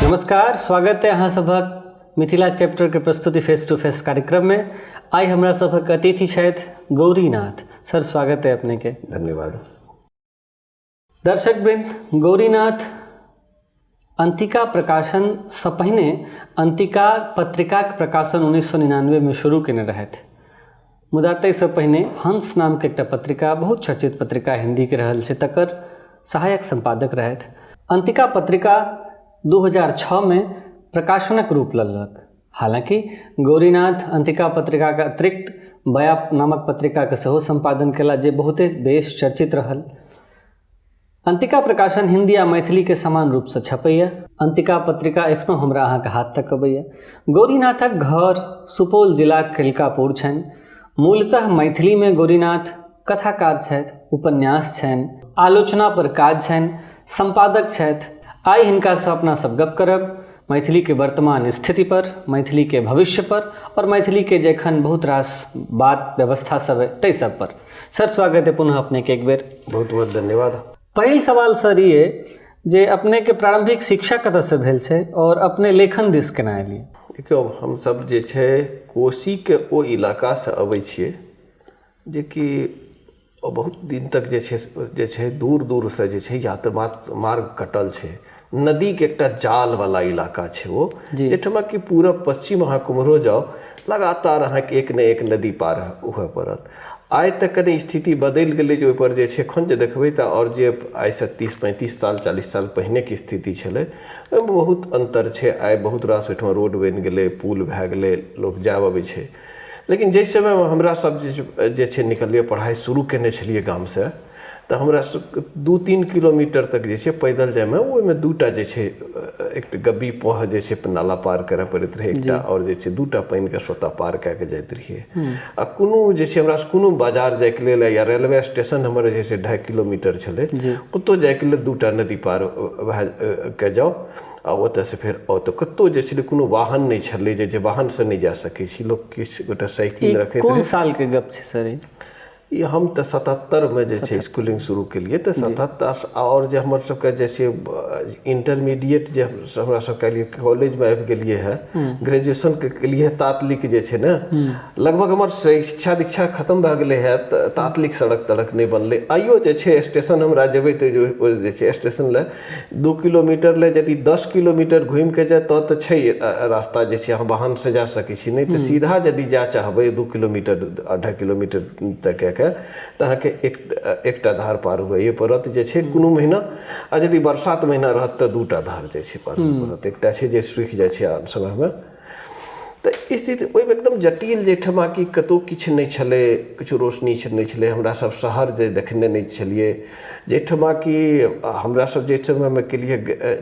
नमस्कार, स्वागत है अहाँ सभक मिथिला चैप्टर के प्रस्तुति फेस टू फेस कार्यक्रम में। आइ हमरा सभक अतिथि छथि गौरीनाथ सर। स्वागत है अपने के। धन्यवाद। दर्शक वृंद, गौरीनाथ अंतिका प्रकाशन सँ पहिने अंतिका पत्रिकाक प्रकाशन 1999 में शुरू केने रहथि, मुदा ताहिसँ पहिने हंस नामके एकटा पत्रिका, बहुत चर्चित पत्रिका हिन्दीके रहल छै, तकर सहायक सम्पादक रहथि। अंतिका पत्रिका 2006 में प्रकाशनक रूप लेलक। हालाँकि गौरीनाथ अंतिका पत्रिकाके अतिरिक्त बया नामक पत्रिकाके सेहो सम्पादन केला, जे बहुते बेस चर्चित रहल। अंतिका प्रकाशन हिंदी आ मैथिली के समान रूपसँ छपैए। अंतिका पत्रिका एखनो हमरा अहाँके हाथ तक अबैए। गौरीनाथक घर सुपौल जिलाक कलिकापुर छनि। मूलतः मैथिलीमे गौरीनाथ कथाकार छथि, उपन्यास छनि, आलोचना पर काज छनि, सम्पादक छथि। आइ हिनकासँ अपना सब गप करब मैथिली के वर्तमान स्थिति पर, मैथिली के भविष्य पर और मैथिली के जे एखन बहुत रास बात व्यवस्था सब है ताहि सब पर। सर स्वागत है पुनः अपने के एक बेर। बहुत बहुत धन्यवाद। पहिल सवाल सर ये जे अपने के प्रारंभिक शिक्षा कतऽ से भेल छै और अपने लेखन दिस केना एलियै? देखियौ, हमसब जे छै कोसीके ओ इलाकासँ अबै छियै जेकि बहुत दिन तक जे छै दूर दूरसँ जे छै यात्रा मार्ग कटल छै। नदीके एकटा जालवला इलाका छै ओ, जाहिठमा कि पूरब पश्चिम अहाँ कुम्हरो जाउ, लगातार अहाँके एक ने एक नदी पार हुए पड़त। आइ तऽ कनि स्थिति बदलि गेलै जे ओहिपर जे छै एखन जे देखबै तऽ आओर जे आइसँ 30-35 साल 40 साल पहिनेके स्थिति छलै ओहिमे बहुत अन्तर छै। आइ बहुत रास ओहिठमा रोड बनि गेलै, पुल भए गेलै, लोक जायब अबै छै। लेकिन जाहि समयमे हमरा सब जे छै निकललियै, पढ़ाइ शुरू केने छलियै गामसँ, तऽ हमरा सबके 2-3 किलोमीटर तक जे छै पैदल जाइमे ओहिमे दूटा जे छै एक गब्बी पह जे छै नाला पार करय पड़ैत रहै एकटा, आओर जे छै दूटा पानिके सोता पार कए कऽ जाइत रहियै। आ कोनो जे छै हमरा कोनो बाजार जाइके लेल या रेलवे स्टेशन हमर जे छै 2.5 किलोमीटर छलै, ओतऽ जाइके लेल दूटा नदी पार भए कऽ जाउ आ ओतऽसँ फेर आउ। तऽ कतहु जे छलै कोनो वाहन नहि छलै जे वाहनसँ नहि जा सकै छी। लोक किछु गोटा साइकिल रखैत। कोन सालके गप छै सर ई? ई हम तऽ 77मे जे छै स्कूलिंग शुरू केलियै, तऽ 77। आओर जे हमर सबके जे छै इंटरमीडिएट जे हमरा सबके लिए कॉलेजमे आबि गेलियै है, ग्रेजुएशन केलियै, तात्लिक जे छै ने लगभग हमर शिक्षा दीक्षा खत्म भए गेलै है। तऽ तात्लिक सड़क तड़क नहि बनलै। आइयो जे छै स्टेशन हमरा जेबै तऽ जे छै स्टेशन लए 2 किलोमीटर लए यदि 10 किलोमीटर घुमिके जाय तऽ छै रास्ता जे छै अहाँ वाहनसँ जा सकै छी, नहि तऽ सीधा यदि जाय चाहबै 2 किलोमीटर 2.5 किलोमीटर तक कए कऽ तऽ अहाँके एकटा धार पार हुअए पड़त जे छै कोनो महीना, आ यदि बरसात महीना रहत तऽ दूटा धार जे छै पार हुअ पड़त, एकटा छै जे सूखि जाइ छै आन समयमे। तऽ स्थिति ओहिमे एकदम जटिल, जाहिठमा कि कतहु किछु नहि छलै, किछु रोशनी नहि छलै। हमरा सब शहर जे देखने नहि छलियै, जाहिठमा कि हमरा सब जाहि समयमे केलियै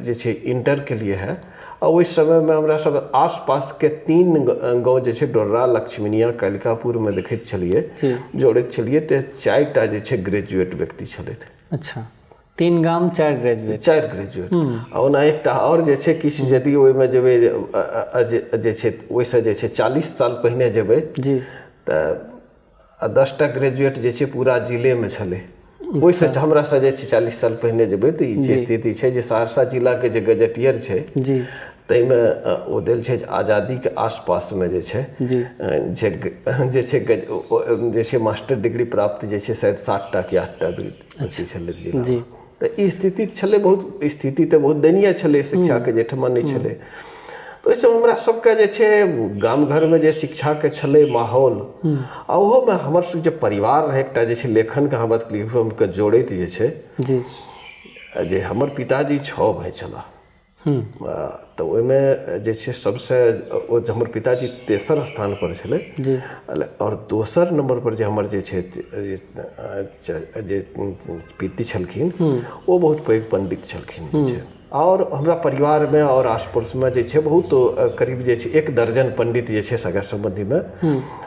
जे छै इंटर केलियै हँ, आ ओहि समयमे हमरा सब आसपासके 3 गाँव जे छै डोर्रा, लक्ष्मीनिया, कालिकापुरमे देखैत छलियै, जोड़ैत छलियै तऽ 4टा जे छै ग्रेजुएट व्यक्ति छलथि। अच्छा, 3 गाम 4 ग्रेजुएट। 4 ग्रेजुएट। आ ओना एकटा आओर जे छै किछु यदि ओहिमे जेबै जे छै ओहिसँ जे छै 40 साल पहिने जेबै तऽ 10टा ग्रेजुएट जे छै पूरा जिलेमे छलै। ओहिसँ हमरासँ जे छै 40 साल पहिने जेबै तऽ ई स्थिति छै जे सहरसा जिलाके जे गजटियर छै ताहिमे ओ देल छै जे आजादीके आसपासमे जे छै जे जे छै जे छै मास्टर डिग्री प्राप्त जे छै शायद 7टा कि 8टा अथी छलै जिलामे। तऽ ई स्थिति छलै, बहुत स्थिति तऽ बहुत दयनीय छलै शिक्षाके जाहिठमा नहि छलै। तऽ ओहिसँ हमरा सबके जे छै गाम घरमे जे शिक्षाके छलै माहौल, आ ओहोमे हमर सबके जे परिवार रहै एकटा जे छै लेखनके अहाँ बात केलियै जोड़ैत जे छै जे हमर पिताजी 6 भाइ छलाह, तऽ ओहिमे जे छै सबसँ ओ हमर पिताजी तेसर स्थान पर छलै आओर दोसर नंबर पर जे हमर जे छै जे पिती छलखिन ओ बहुत पैघ पंडित छलखिन जे छै। आओर हमरा परिवारमे आओर आस पड़ोसमे जे छै बहुत करीब जे छै 1 दर्जन पंडित जे छै सगा सम्बन्धीमे,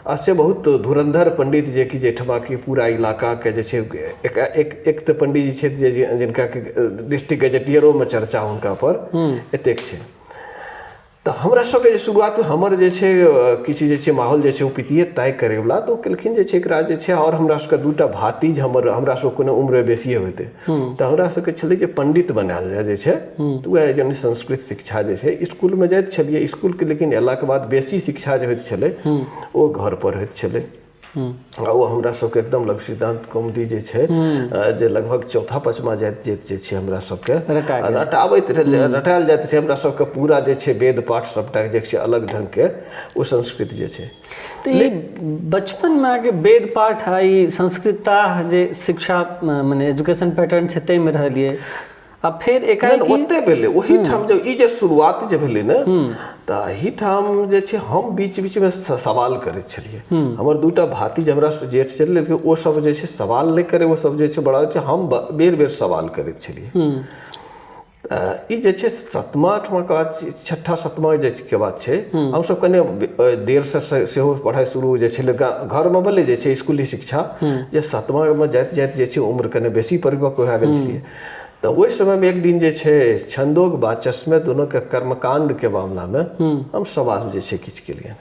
आ से बहुत धुरन्धर पंडित जे कि जाहिठमा कि पूरा इलाकाके जे छै एक एक एक तऽ पंडित जी छथि जे जिनका कि डिस्ट्रिक्ट गजेटियरोमे चर्चा हुनका पर एतेक छै। तऽ हमरा सबके जे शुरुआतमे हमर जे छै किछु जे छै माहौल जे छै ओ पितिए तय करैवला, तऽ ओ केलखिन जे छै एकरा जे छै। आओर हमरा सबके दूटा भातिज हमर, हमरा सबके कोनो उम्र बेसिए होइतै, तऽ हमरा सबके छलै जे पंडित बनायल जाय जे छै। तऽ वएह यानी संस्कृत शिक्षा जे छै इसकुलमे जाइत छलियै इसकुलके, लेकिन अयलाके बाद बेसी शिक्षा जे होइत छलै ओ घरपर होइत छलै। आ ओ हमरा सबके एकदम लघु सिद्धांत कौमुदी जे छै, जे लगभग चौथा पचमा जाइत जाइत जे छै हमरा सबके रटाबैत रटायल जाइत छै। हमरा सबके पूरा जे छै वेद पाठ सबटा जे छै अलग ढंगके ओ संस्कृत जे छै। तऽ ई बचपनमे अहाँके वेद पाठ आ ई संस्कृता जे शिक्षा मने एजुकेशन पैटर्न छै ताहिमे रहलियै, आ फेर एकाएक ओते भेलै ओहिठाम जे ई जे शुरुआत जे भेलै ने, तऽ एहिठाम जे छै हम बीच बीचमे सवाल करैत छलियै। हमर दूटा भातिज हमरा जेठ छलै, लेकिन ओ सब जे छै सवाल नहि करै, ओ सब जे छै बड़ा छै, हम बेर बेर सवाल करैत छलियै। ई जे छै सतमा आठमाके बात, छठा सतमा जे के बात छै, हमसब कने देरसँ सेहो पढ़ाइ शुरू जे छलै घरमे भेलै जे छै इसकुली शिक्षा, जे सतमामे जाइत जाइत जे छै उम्र कने बेसी परिपक्व भए गेल छलियै। तऽ ओहि समयमे एक दिन जे छै छन्दोग वाचस्पति दुनूके कर्मकाण्डके मामलामे हम सवाल जे छै किछु केलियै।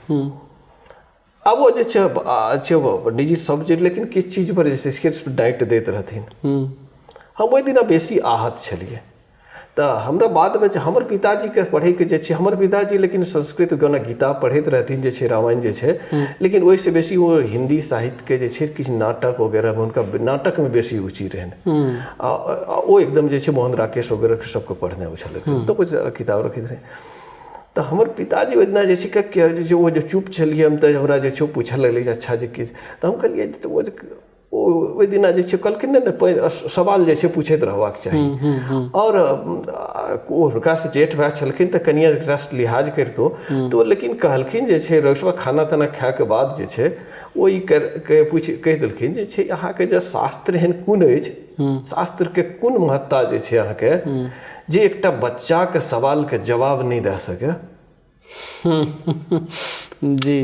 आब ओ जे छै पंडीजी सब जे, लेकिन किछु चीज पर जे छै डाँटि दैत रहथिन। हम ओहि दिना बेसी आहत छलियै। तऽ हमरा बादमे जे हमर पिताजीके पढ़ैके जे छै, हमर पिताजी लेकिन संस्कृत गाना गीता पढ़ैत रहथिन जे छै, रामायण जे छै, लेकिन ओहिसँ बेसी ओ हिन्दी साहित्यके जे छै किछु नाटक वगैरह, हुनका नाटकमे बेसी रुचि रहनि। आ ओ एकदम जे छै मोहन राकेश वगैरह सबके पढ़ने ओ छलथि, तऽ ओ किताब रखैत रहै। तऽ हमर पिताजी ओहि दिना जे छै जे ओ जे चुप छलियै हम, तऽ हमरा जे छै पूछऽ लगलै जे अच्छा जे किछु, तऽ हम कहलियै ओ ओहि दिना जे छै कहलखिन नहि नहि, सवाल जे छै पूछैत रहबाक चाही। आओर ओ हुनकासँ जेठ भाय छलखिन तऽ कनिए एकरासँ लिहाज करितो तऽ, लेकिन कहलखिन जे छै रविशवा खाना ताना खायके बाद जे छै ओ ई पूछि कहि देलखिन जे छै अहाँके जे शास्त्र एहन कोन अछि, शास्त्रके कोन महत्ता जे छै अहाँके जे एकटा बच्चाके सवालके जवाब नहि दए सकै। जी।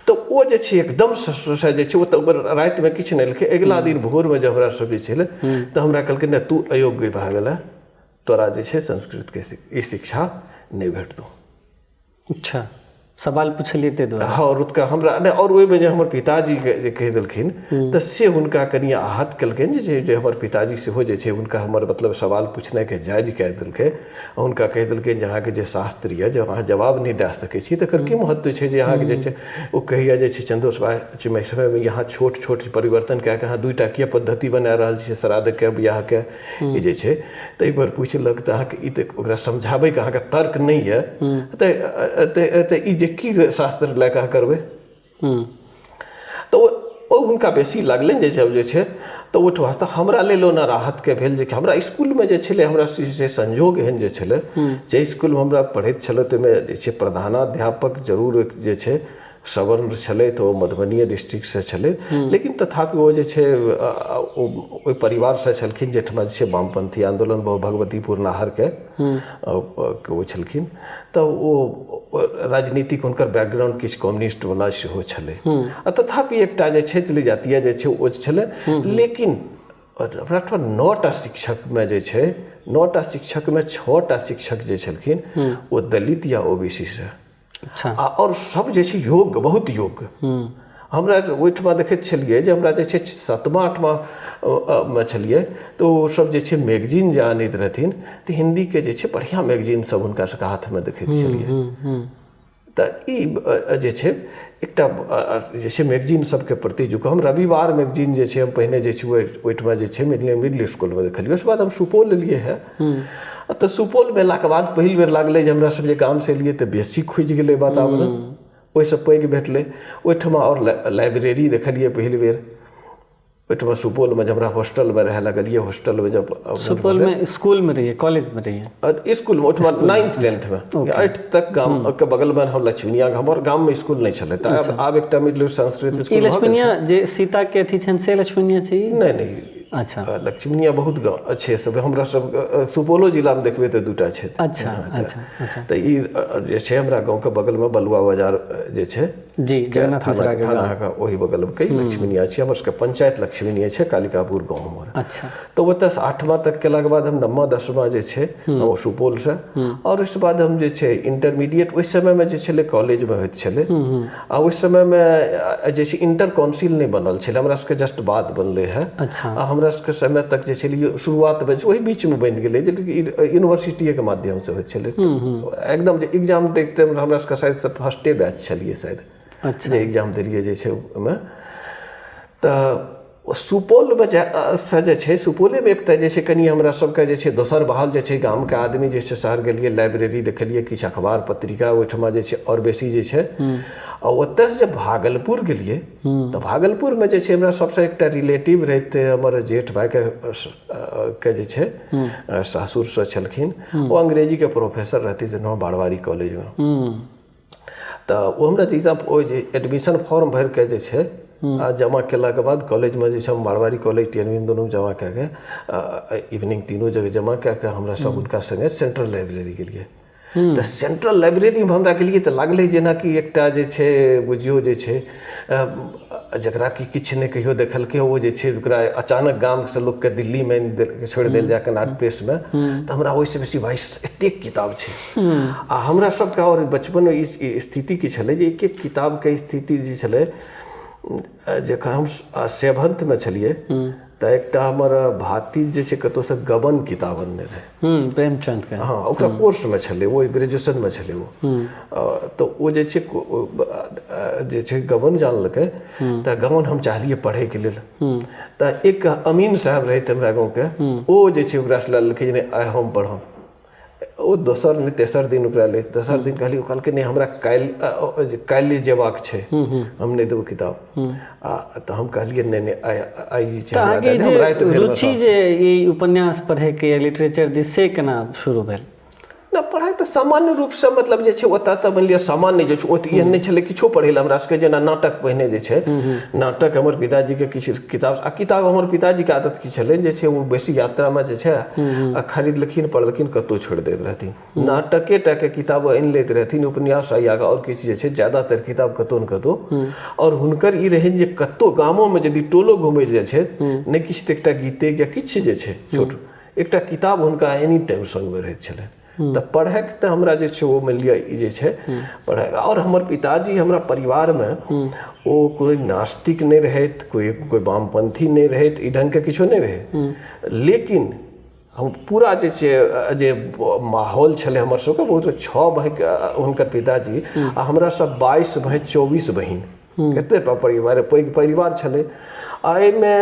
तऽ ओ जे छै एकदम से जे छै ओ तऽ रातिमे किछु नहि लेलकै। अगिला दिन भोरमे जब हमरा सब जे छै तऽ हमरा कहलकै नहि तू अयोग्य भए गेलै, तोरा जे छै संस्कृतके ई शिक्षा नहि भेटतौ। अच्छा, सवाल पुछलियै ताहि दुआरे? हँ, और ओतुका हमरा नहि, आओर ओहिमे जे हमर पिताजी जे कहि देलखिन तऽ से हुनका कनि आहत केलकनि, जे जे हमर पिताजी सेहो जे छै हुनका हमर मतलब सवाल पुछनाइके जायज कए देलकै। हुनका कहि देलखिन जे अहाँके जे शास्त्र यऽ जे अहाँ जवाब नहि दए सकै छी तकर की महत्व छै जे अहाँके जे छै ओ कहैया जे छै चंदोस समय यहाँ छोट छोट परिवर्तन कए कऽ अहाँ दूटा किए पद्धति बना रहल छियै श्राद्धके बियाहके ई जे छै। ताहि पर पुछलक तऽ अहाँके ई तऽ ओकरा समझाबैके अहाँके तर्क नहि यऽ तऽ ई जे की शास्त्र लए कऽ अहाँ करबै। तऽ ओ हुनका बेसी लागलनि जे छै जे छै तऽ ओहि वास्ते हमरा लेल ओना राहतके भेल जे हमरा इसकुलमे जे छलै हमरा जे संजोग एहन जे छलै जे इसकुलमे हमरा पढ़ैत छलै ताहिमे जे छै प्रधानाध्यापक जरूर जे छै सवर्ण छलै, तऽ ओ मधुबनिए डिस्ट्रिक्टसँ छलै, लेकिन तथापि ओ जे छै ओ ओहि परिवारसँ छलखिन जाहिठमा जे छै वामपन्थी आन्दोलन भगवतीपुर नाहरके ओ छलखिन। तऽ ओ राजनीतिक हुनकर बैकग्राउंड किछु कम्युनिस्ट वाला सेहो छलै, आ तथापि एकटा जे छै जातीय जे छै ओ छलै। लेकिन हमरा ठाम 9टा शिक्षकमे जे छै 9टा शिक्षकमे 6टा शिक्षक जे छलखिन ओ दलित या ओबीसी से। अच्छा। आ आओर सब जे छै योग्य, बहुत योग्य। हमरा ओहिठमा देखैत छलियै जे हमरा जे छै 7मा 8मा मे छलियै तऽ ओ सब जे छै मैगजीन जे आनैत रहथिन तऽ हिन्दीके जे छै बढ़िआँ मैगजीन सब हुनका सबके हाथमे देखैत छलियै। तऽ ई जे छै एकटा जे छै मैगजीन सबके प्रति झुकाव। हम रविवार मैगजीन जे छै हम पहिने जे छै ओहिठमा जे छै मिडिल इसकुलमे देखलियै। ओहिके बाद हम सुपौल एलियै हँ, तऽ सुपौलमे एलाके बाद पहिल बेर लागलै जे हमरा सब जे गामसँ एलियै तऽ बेसी खुजि गेलै वातावरण, ओहिसँ पैघ भेटलै। ओहिठमा आओर लाइब्रेरी देखलियै पहिल बेर ओहिठमा सुपौलमे, जब हमरा हॉस्टलमे रहै लगलियै। हॉस्टलमे जब सुपौलमे स्कूलमे रहियै, कॉलेजमे रहियै? इसकुलमे ओहिठमा 9th 10thमे, 8 तक गामके बगलमे हम लक्ष्मीनिया, हमर गाममे इसकुल नहि छलै तऽ आब एकटा मिडिल संस्कृत इसकुल। लक्ष्मीनिया जे सीताके अथी छनि से लक्ष्मीनिया छै? नहि नहि। अच्छा। लक्ष्मीनिया बहुत गाँव छै सब, हमरा सब सुपौलो जिलामे देखबै तऽ 2टा छै। अच्छा अच्छा अच्छा। तऽ ई जे छै हमरा गाँवके बगलमे बलुआ बाजार जे छै जी, जगन्नाथ मिश्रा के थाना के ओहि बगल के लक्ष्मीनिया छै। हमर सबके पंचायत लक्ष्मीनिया छै, कालिकापुर गाँव हमर। अच्छा। तऽ ओतऽसँ 8वां तक केलाके बाद हम 9वां 10वां जे छै हम सुपौलसँ, आओर ओहिसँ बाद हम जे छै इंटरमीडिएट ओहि समयमे जे छलै कॉलेजमे होइत छलै। आ ओहि समयमे जे छै इंटर काउंसिल नहि बनल छलै, हमरा सबके जस्ट बाद बनलै हँ। अच्छा। आ हमरा सबके समय तक जे छलै शुरुआतमे ओहि बीचमे बनि गेलै, जे यूनिवर्सिटीएके माध्यमसँ होइत छलै। एकदम जे एग्जाम दै टाइम हमरा सबके शायद फर्स्टे बैच छलियै शायद। अच्छा। जे एग्जाम देलियै जे छै ओहिमे। तऽ सुपौलमे से जे छै सुपौलेमे एक तऽ जे छै कनि हमरा सबके जे छै दोसर बहाल जे छै गामके आदमी जे छै शहर गेलियै, लाइब्रेरी देखलियै, किछु अखबार पत्रिका ओहिठमा जे छै आओर बेसी जे छै। आ ओतऽसँ जब भागलपुर गेलियै तऽ भागलपुरमे जे छै हमरा सबसँ एकटा रिलेटिव रहिते हमर जेठ भाइके के जे छै सासुरसँ छलखिन, ओ अंग्रेजीके प्रोफेसर रहथिन बारवारी कॉलेजमे। तऽ ओ हमरा जे ओ जे एडमिशन फॉर्म भरिके जे छै आ जमा केलाके बाद कॉलेजमे जे छै हम मारवाड़ी कॉलेज टी.एन.बी दुनू जमा कए के इवनिंग तीनू जगह जमा कए के हमरा सब हुनका संगे सेंट्रल लाइब्रेरी गेलियै। तऽ सेंट्रल लाइब्रेरीमे हमरा गेलियै तऽ लागलै जेनाकि एकटा जे छै बुझियौ जे छै जकरा कि किछु नहि कहियो देखलकै, ओ जे छै ओकरा अचानक गामसँ लोकके दिल्लीमे छोड़ि देल जाय कनाट प्लेसमे, तऽ हमरा ओहिसँ बेसी भाइ एतेक किताब छै। आ हमरा सबके आओर बचपनमे ई स्थिति की छलै जे एक एक किताबके स्थिति जे छलै, जखन हम 7thमे छलियै तऽ एकटा हमर भातिज जे छै कतहुसँ गबन किताब अनने रहै, प्रेमचंद के। हँ, ओकरा कोर्समे छलै, ओ ग्रेजुएशनमे छलै ओ। तऽ ओ जे छै गबन जानलकै, तऽ गबन हम चाहलियै पढ़ैके लेल। तऽ एक अमीन साहब रहथि हमरा गाँवके, ओ जे छै ओकरासँ लऽ लेलकै जे नहि आइ हम पढ़ब। ओ दोसर नहि तेसर दिन ओकरा ले, दोसर दिन कहलियै, ओ कहलकै नहि हमरा काल्हि जेबाक छै, हम नहि देबौ किताब। आ तऽ हम कहलियै नहि नहि आइ आइ जे छै हमरा दए दे, हम राति भरिमे। रुचि जे ई उपन्यास पढ़ैके या लिटरेचर दिस से केना शुरू भेल? नहि, पढ़ाइ तऽ सामान्य रूपसँ मतलब जे छै ओतऽ तऽ मानि लिअ सामान्य जे छै ओतऽ एहन नहि छलै किछो पढ़ै लए हमरा सबके। जेना नाटक पहिने जे छै नाटक हमर पिताजीके किछु किताब, आ किताब हमर पिताजीके आदत की छलै जे छै ओ बेसी यात्रामे जे छै आ खरीदलखिन पढ़लखिन कतहु छोड़ि दैत रहथिन। नाटके टाके किताब आनि लैत रहथिन, उपन्यास या आओर किछु जे छै ज्यादातर किताब कतहु ने कतहु। आओर हुनकर ई रहनि जे कतहु गामोमे यदि टोलो घुमै लए जाइ छै नहि किछु तऽ एकटा गीते या किछु जे छै छोट एकटा किताब हुनका एनी टाइम संगमे रहैत छलनि। तऽ पढ़ैके तऽ हमरा जे छै ओ मानि लिअ ई जे छै पढ़ाइ। आओर हमर पिताजी हमरा परिवारमे ओ कोइ नास्तिक नहि रहथि, कोइ कोइ वामपंथी नहि रहथि, ई ढङ्गके किछो नहि रहै। लेकिन हम पूरा जे छै जे माहौल छलै हमर सबके बहुत, 6 भाइ हुनकर पिताजी आ हमरा सब 22 भाइ 24 बहिन, एते परिवार पैघ परिवार छलै। आ एहिमे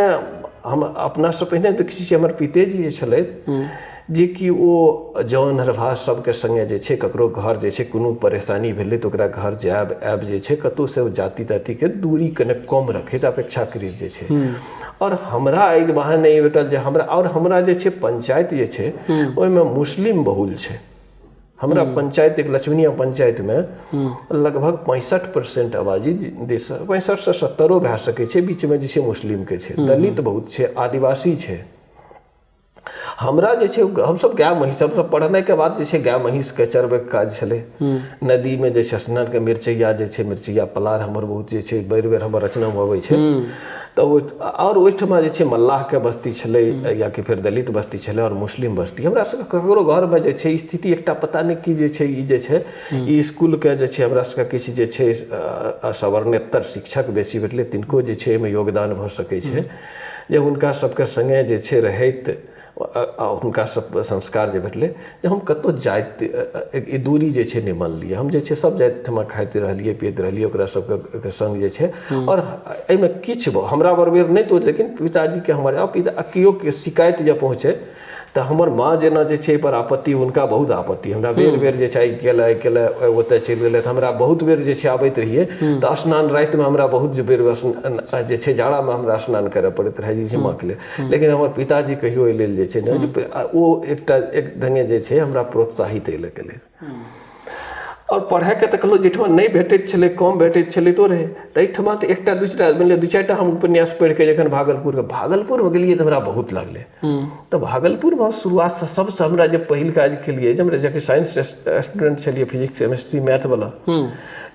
हम अपनासँ पहिने देखै छियै हमर पितेजी जे छलथि जे कि ओ जौन हरवाह सबके संगे जे छै ककरो घर जे छै कोनो परेशानी भेलै तऽ ओकरा घर जायब आयब जे छै कतहुसँ जाति तातिके दूरी कने कम रखैत अपेक्षाकृत जे छै। आओर हमरा एहि बहाने नहि भेटल जे हमरा, आओर हमरा जे छै पंचायत जे छै ओहिमे मुस्लिम बहुल छै। हमरा पंचायत एक लक्ष्मीनिया पंचायतमे लगभग 65% आबादी देश 65 से 70 भए सकै छै, बीचमे जे छै मुस्लिमके छै, दलित बहुत छै, आदिवासी छै। हमरा जे छै हमसब गाय महींस, हमसब पढ़नाइके बाद जे छै गाय महींसके चरबैके काज छलै। नदीमे जे छै स्नानके मिरचैया जे छै मिरचैया पलार हमर बहुत जे छै बेर बेर हमर रचनामे अबै छै। तऽ ओ आओर ओहिठमा जे छै मल्लाहके बस्ती छलै या कि फेर दलित बस्ती छलै आओर मुस्लिम बस्ती। हमरा सबके ककरो घरमे जे छै स्थिति एकटा पता नहि की जे छै ई जे छै ई इसकुलके जे छै हमरा सबके किछु जे छै सवर्णेतर शिक्षक बेसी भेटलै, तिनको जे छै एहिमे योगदान भऽ सकै छै जे हुनका सबके सङ्गे जे छै रहैत हुनका सब संस्कार जे भेटलै जे हम कतहु जाति ई दूरी जे छै नहि मानलियै। हम जे छै सब जाति ठमा खाइत रहलियै पियैत रहलियै ओकरा सबके सङ्ग जे छै। आओर एहिमे किछु हमरा बरबेर नहि तो, लेकिन पिताजीके हमर पिता केओ के शिकायत जे पहुँचै तऽ हमर माँ जेना जे छै एहिपर आपत्ति, हुनका बहुत आपत्ति। हमरा बेर बेर जे छै केलै केलै ओतऽ चलि गेलै तऽ हमरा बहुत बेर जे छै आबैत रहियै तऽ स्नान रातिमे हमरा बहुत बेर जे छै जाड़ामे हमरा स्नान करय पड़ैत रहै जे छै माँके लेल। लेकिन हमर पिताजी कहियो एहि लेल जे छै ने ओ एकटा एक ढङ्गे जे छै हमरा प्रोत्साहित एहि लऽ के लेल। आओर पढ़ैके तऽ कहलहुँ जाहिठमा नहि भेटैत छलै, कम भेटैत छलै तऽ ओ रहै। तऽ एहिठमा तऽ एकटा दूटा मानि लिअ दू चारिटा हम उपन्यास पढ़िके जखन भागलपुरमे गेलियै तऽ हमरा बहुत लागलै। तऽ भागलपुरमे शुरुआतसँ सबसँ हमरा जे पहिल काज केलियै जे हमरा जखन साइंस स्टूडेंट छलियै, फिजिक्स केमिस्ट्री मैथवला,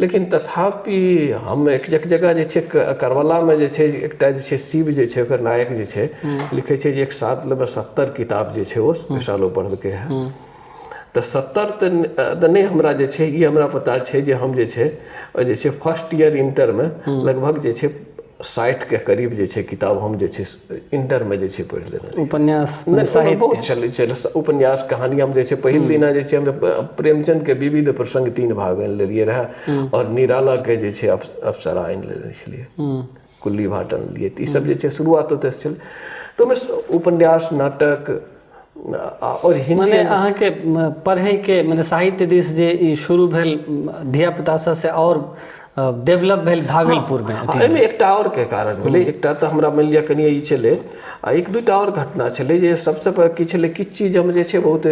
लेकिन तथापि हम एक जगह जे छै करबलामे जे छै एकटा जे छै शिव जे छै ओकर नायक जे छै लिखै छै जे एक सालमे 70 किताब जे छै ओ सालो पढ़लकै हँ। तऽ 70 तऽ नहि हमरा जे छै ई हमरा पता छै जे हम जे छै जे छै फर्स्ट ईयर इंटरमे लगभग जे छै 60 के करीब जे छै किताब हम जे छै इंटरमे जे छै पढ़ि लेने। उपन्यास बहुत चलै छै, उपन्यास कहानी। हम जे छै पहिल दिना जे छै हम प्रेमचंद के विविध प्रसंग 3 भाग आनि लेलियै रहए आओर निराला के जे छै अप्सरा आनि लेने छलियै, कुल्ली भाट आनलियै। तऽ ईसब जे छै शुरुआत ओतयसँ छलै। तऽ ओहिमे उपन्यास, नाटक आओर हिन्दी। मने अहाँके पढ़ैके मने साहित्य दिस जे ई शुरू भेल धियापुतासँ से आओर डेवलप भेल भागलपुरमे। एहिमे एकटा आओर के कारण भेलै, एकटा तऽ हमरा मानि लिअ कनि ई छलै आ एक दूटा आओर घटना छलै जे सबसँ की छलै किछु चीज हम जे छै बहुत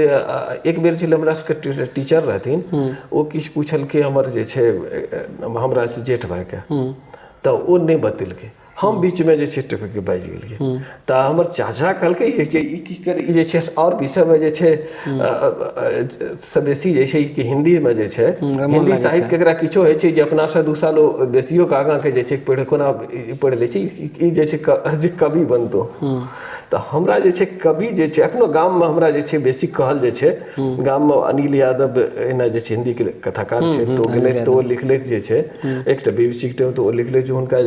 एक बेर छलै हमरा सबके टीचर रहथिन, ओ किछु पुछलकै हमर जे छै हमरा से जेठ भाइके, तऽ ओ नहि बतेलकै। हम बीचमे जे छै टपकि बाजि गेलियै तऽ हमर चाचा कहलकै जे ई की कर, ई जे छै आओर विषयमे जे छै से बेसी जे छै कि हिन्दीमे जे छै हिन्दी साहित्यके एकरा किछो होइ छै जे अपनासँ 2 साल ओ बेसियोके आगाँके जे छै पढ़ि कोना पढ़ि लै छै, ई जे छै जे कवि बनतौ। तऽ हमरा जे छै कवि जे छै एखनो गाममे हमरा जे छै बेसी कहल जे छै गाममे अनिल यादव एना जे छै हिन्दीके कथाकार छै तऽ ओ गेलै तऽ ओ लिखलथि जे छै एकटा बीबीसी के टाइम तऽ ओ लिखलथि जे हुनका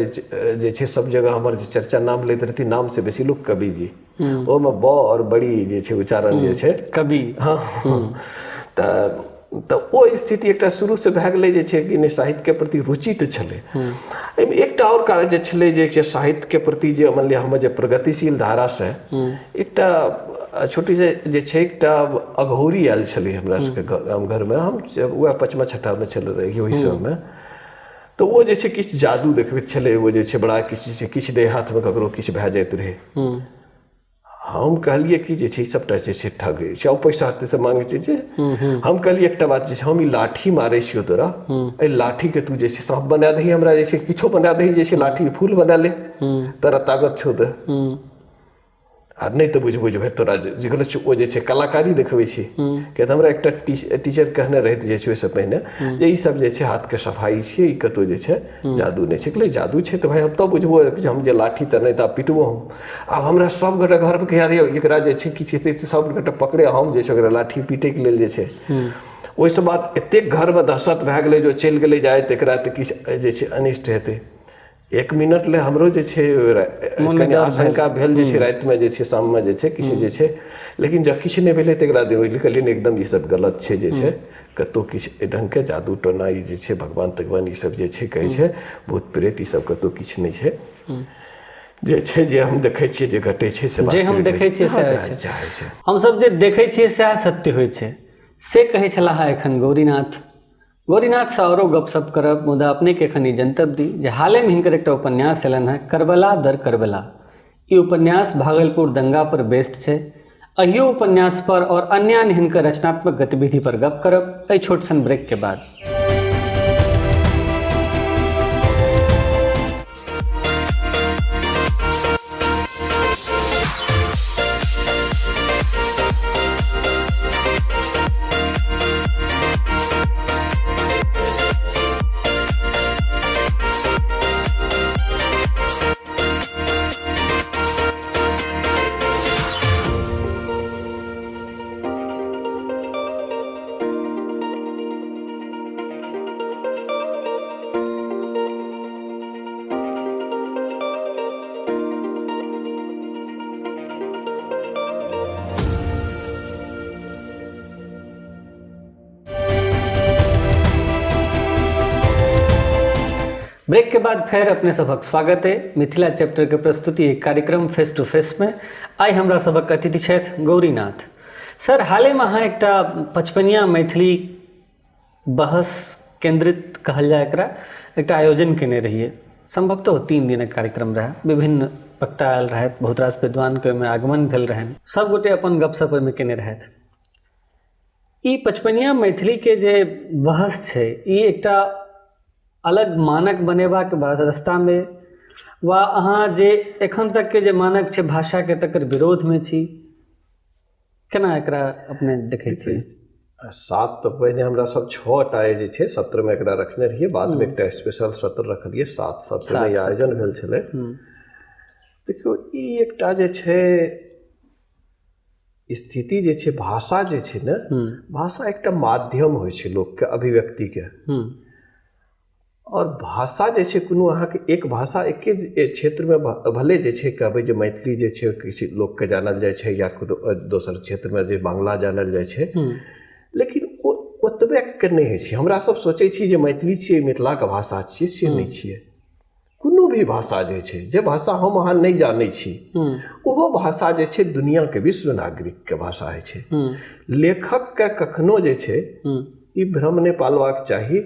जे छै सब जगह हमर जे चर्चा नाम लैत रहथिन, नाम से बेसी लोक कवि जी, ओहिमे ब आओर बड़ी जे छै उच्चारण जे छै कवि। हँ, तऽ ओ स्थिति एकटा शुरूसँ भए गेलै जे छै कि नहि साहित्यके प्रति रुचि तऽ छलै। एहिमे एकटा आओर कारण जे छलै जे साहित्यके प्रति जे मानि लिअ हमर जे प्रगतिशील धारासँ एकटा छोटी जे छै एकटा अघौरी आयल छलै हमरा सबके गाम घरमे, हम वएह 5मा 6ठामे छल रही ओहि समयमे। तऽ ओ जे छै किछु जादू देखबैत छलै, ओ जे छै बड़ा किछु जे छै किछु देह हाथमे ककरो किछु भए जाइत रहै। हम कहलियै कि जे छै सबटा जे छै ठगै छै, पैसा तैसा मांगै छै जे हम कहलियै एकटा बात जे छै हम ई लाठी मारै छियौ तोरा, एहि लाठीके तू जे छै साँप बना दही, हमरा जे छै किछो बना दही, जे छै लाठी फूल बना ले, तोरा ताकत छौ तऽ, आ नहि तऽ बुझबो जे भाइ तोरा जे गलत छै ओ जे छै कलाकारी देखबै छी। किया तऽ हमरा एकटा टीचर कहने रहथि जे छै ओहिसँ पहिने जे ई सब जे छै हाथके सफाइ छियै, ई कतहु जे छै जादू नहि छै। कहलियै जादू छै तऽ भाइ हम तऽ बुझबो जे हम जे लाठी तऽ नहि तऽ आब पिटबो हम। आब हमरा सब गोटा घरमे कहिया दियौ एकरा जे छै किछु हेतै तऽ सब गोटा पकड़े हम जे छै ओकरा लाठी पीटैके लेल जे छै। ओहिसँ बाद एतेक घरमे दहशत भए गेलै जे चलि गेलै जाय तऽ एकरा तऽ किछु जे छै अनिष्ट हेतै। 1 मिनट ले हमरो जे छै कनि आशंका भेल जे छै रातिमे जे छै शाममे जे छै किछु जे छै, लेकिन जब किछु नहि भेलै तकरा बाद कहलियै एकदम ई सब गलत छै जे छै कतहु किछु एहि ढङ्गके जादू टोना ई जे छै भगवान तगवान ई सब जे छै कहै छै भूत प्रेत ई सब कतहु किछु नहि छै जे छै जे हम देखै छियै जे घटै छै से जे हम देखै छियै सएह होइ छै, हमसब जे देखै छियै सएह सत्य होइ छै, से कहै छलाह एखन गौरीनाथ। गौरीनाथसँ आओरो गपशप करब, मुदा अपनेके एखन ई जनतब दी जे हालेमे हिनकर एकटा उपन्यास अयलनि हेँ करबला दर करबला। ई उपन्यास भागलपुर दंगा पर बेस्ड छै। अहियो उपन्यास पर और अन्य अन्य हिनकर रचनात्मक गतिविधि पर गप करब एहि छोट सन ब्रेक के बाद। ब्रेक के बाद फेर अपने सबक स्वागत है मिथिला चैप्टर के प्रस्तुति एक कार्यक्रम फेस टू फेस में। आइ हमरा सबक अतिथि छथि गौरीनाथ सर। हाले में अहाँ एकटा पचपनिया मैथिली बहस केंद्रित कहल जाय एकरा एकटा आयोजन केने रहियै। संभवतः 3 दिनक कार्यक्रम रहै, विभिन्न वक्ता आयल रहथि, बहुत रास विद्वानके ओहिमे आगमन भेल रहनि, सब गोटे अपन गपशप ओहिमे केने रहथि। ई पचपनिया मैथिलीके जे बहस छै, ई एकटा अलग मानक बनेबाक रास्तामे वा अहाँ जे एखन तकके जे मानक छै भाषाके तकर विरोधमे छी, केना एकरा अपने देखै छियै? 7 तऽ पहिने हमरा सब 6टा जे छै सत्रमे एकरा रखने रहियै, बादमे एकटा स्पेशल सत्र रखलियै, 7 सत्रमे आयोजन भेल छलै। देखियौ, ई एकटा जे छै स्थिति जे छै, भाषा जे छै ने, भाषा एकटा माध्यम होइ छै लोकके अभिव्यक्तिके। आओर भाषा जे छै कोनो अहाँके एक भाषा एके क्षेत्रमे भले जे छै कहबै जे मैथिली जे छै किछु लोकके जानल जाइ छै या कोनो दोसर क्षेत्रमे जे बांग्ला जानल जाइ छै, लेकिन ओ ओतबेके नहि होइ छै। हमरा सब सोचै छी जे मैथिली छियै, मिथिलाके भाषा छियै, से नहि छियै। कोनो भी भाषा जे छै, जे भाषा हम अहाँ नहि जानै छी, ओहो भाषा जे छै दुनिआँके विश्व नागरिकके भाषा होइ छै। लेखकके कखनो जे छै ई भ्रम नहि पालबाक चाही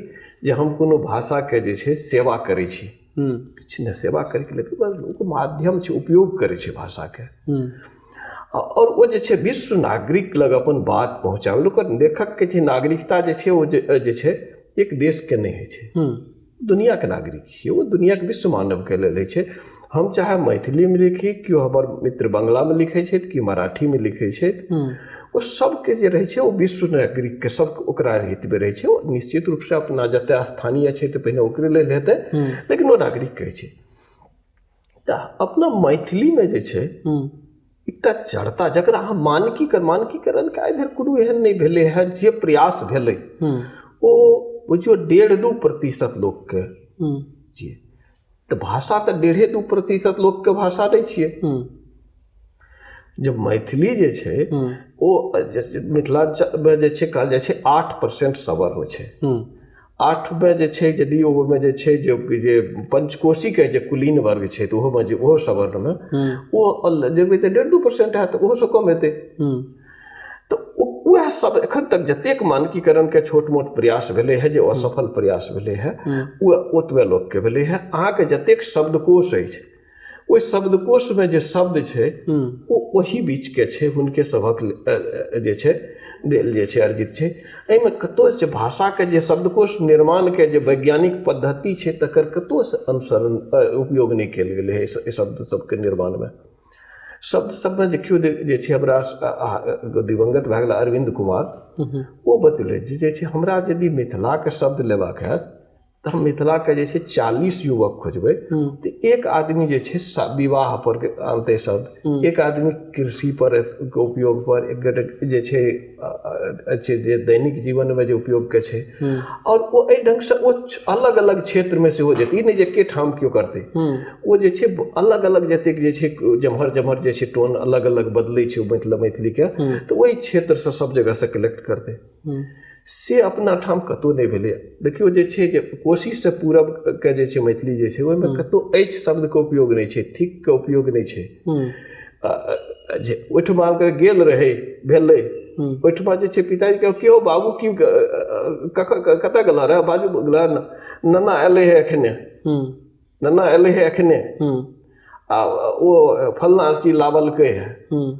जे हम कोनो भाषाके जे छै सेवा करै छी। किछु नहि सेवा करैके लेल, ओकर माध्यम छै, उपयोग करै छै भाषाके। आओर ओ जे छै विश्व नागरिक लग अपन बात पहुँचाबै, ओकर लेखकके जे नागरिकता जे छै ओ जे छै एक देशके नहि होइ छै, दुनिआँके नागरिक छियै, ओ दुनिआँके विश्व मानवके लेल होइ छै। हम चाहे मैथिलीमे लिखी, केओ हमर मित्र बंगलामे लिखै छथि कि मराठीमे लिखै छथि, ओ सबके जे रहै छै ओ विश्व नागरिकके सबके ओकरा हितमे रहै छै। ओ निश्चित रूपसँ अपना जतऽ स्थानीय छै तऽ पहिने ओकरे लेल हेतै, लेकिन ओ नागरिक कहै छै। तऽ अपना मैथिलीमे जे छै एकटा जड़ता, जकरा अहाँ मानकीकरणके आइ धरि कोनो एहन नहि भेलै हँ, जे प्रयास भेलै ओ बुझियौ 1.5-2% लोकके छियै। तऽ भाषा तऽ 1.5-2% लोकके भाषा नहि छियै। जे मैथिली जे छै ओ मिथिलाञ्चलमे जे छै कहल जाइ छै 8% सवर्ण छै। 8मे जे छै यदि ओहिमे जे छै जे पंचकोशीके जे कुलीन वर्ग छै तऽ ओहोमे जे ओहो सवर्णमे ओ देखबै तऽ 1.5-2% हैत, ओहोसँ कम हेतै। तऽ उएह सब एखन तक जतेक मानकीकरणके छोट मोट प्रयास भेलै हँ, जे असफल प्रयास भेलै हँ, ओ ओतबे लोकके भेलै हँ। अहाँके जतेक शब्दकोश अछि ओहि शब्दकोशमे जे शब्द छै ओ ओही बीचके छै, हुनके सभक जे छै देल जे छै अर्जित छै। एहिमे कतहु जे भाषाके जे शब्दकोश निर्माणके जे वैज्ञानिक पद्धति छै तकर कतहुसँ अनुसरण उपयोग नहि कयल गेलै हँ एहि शब्द सबके निर्माणमे। शब्द सबमे देखियौ जे छै हमरा दिवंगत भए गेल अरविन्द कुमार, ओ बतेलै जे छै हमरा यदि मिथिलाके शब्द लेबाक हैत तऽ हम मिथिलाके जे छै 40 युवक खोजबै तऽ एक आदमी जे छै विवाह पर आनतै शब्द, एक आदमी कृषि पर उपयोग पर, एक गोटे जे छै जे दैनिक जीवनमे जे उपयोगके छै, आओर ओ एहि ढङ्गसँ ओ अलग अलग क्षेत्रमे सेहो जेतै। ई नहि जे एके ठाम केओ करतै, ओ जे छै अलग अलग जतेक जे छै जेम्हर जेम्हर जे छै टोन अलग अलग बदलै छै मैथिलीके, तऽ ओहि क्षेत्रसँ सब जगहसँ कलेक्ट करतै। से अपना ठाम कतहु नहि भेलै। देखियौ जे छै जे कोशीसँ पूरबके जे छै मैथिली जे छै ओहिमे कतहु अछि शब्दके उपयोग नहि छै, थिकके उपयोग नहि छै। जे ओहिठमा गेल रहै भेलै, ओहिठमा जे छै पिताजीके केओ बाबू की कतऽ गेल रहै, बाजू नन्ना एलै हे एखने, नन्ना एलै हे एखने, आ ओ फल्लाँ चीज लाबलकै हे।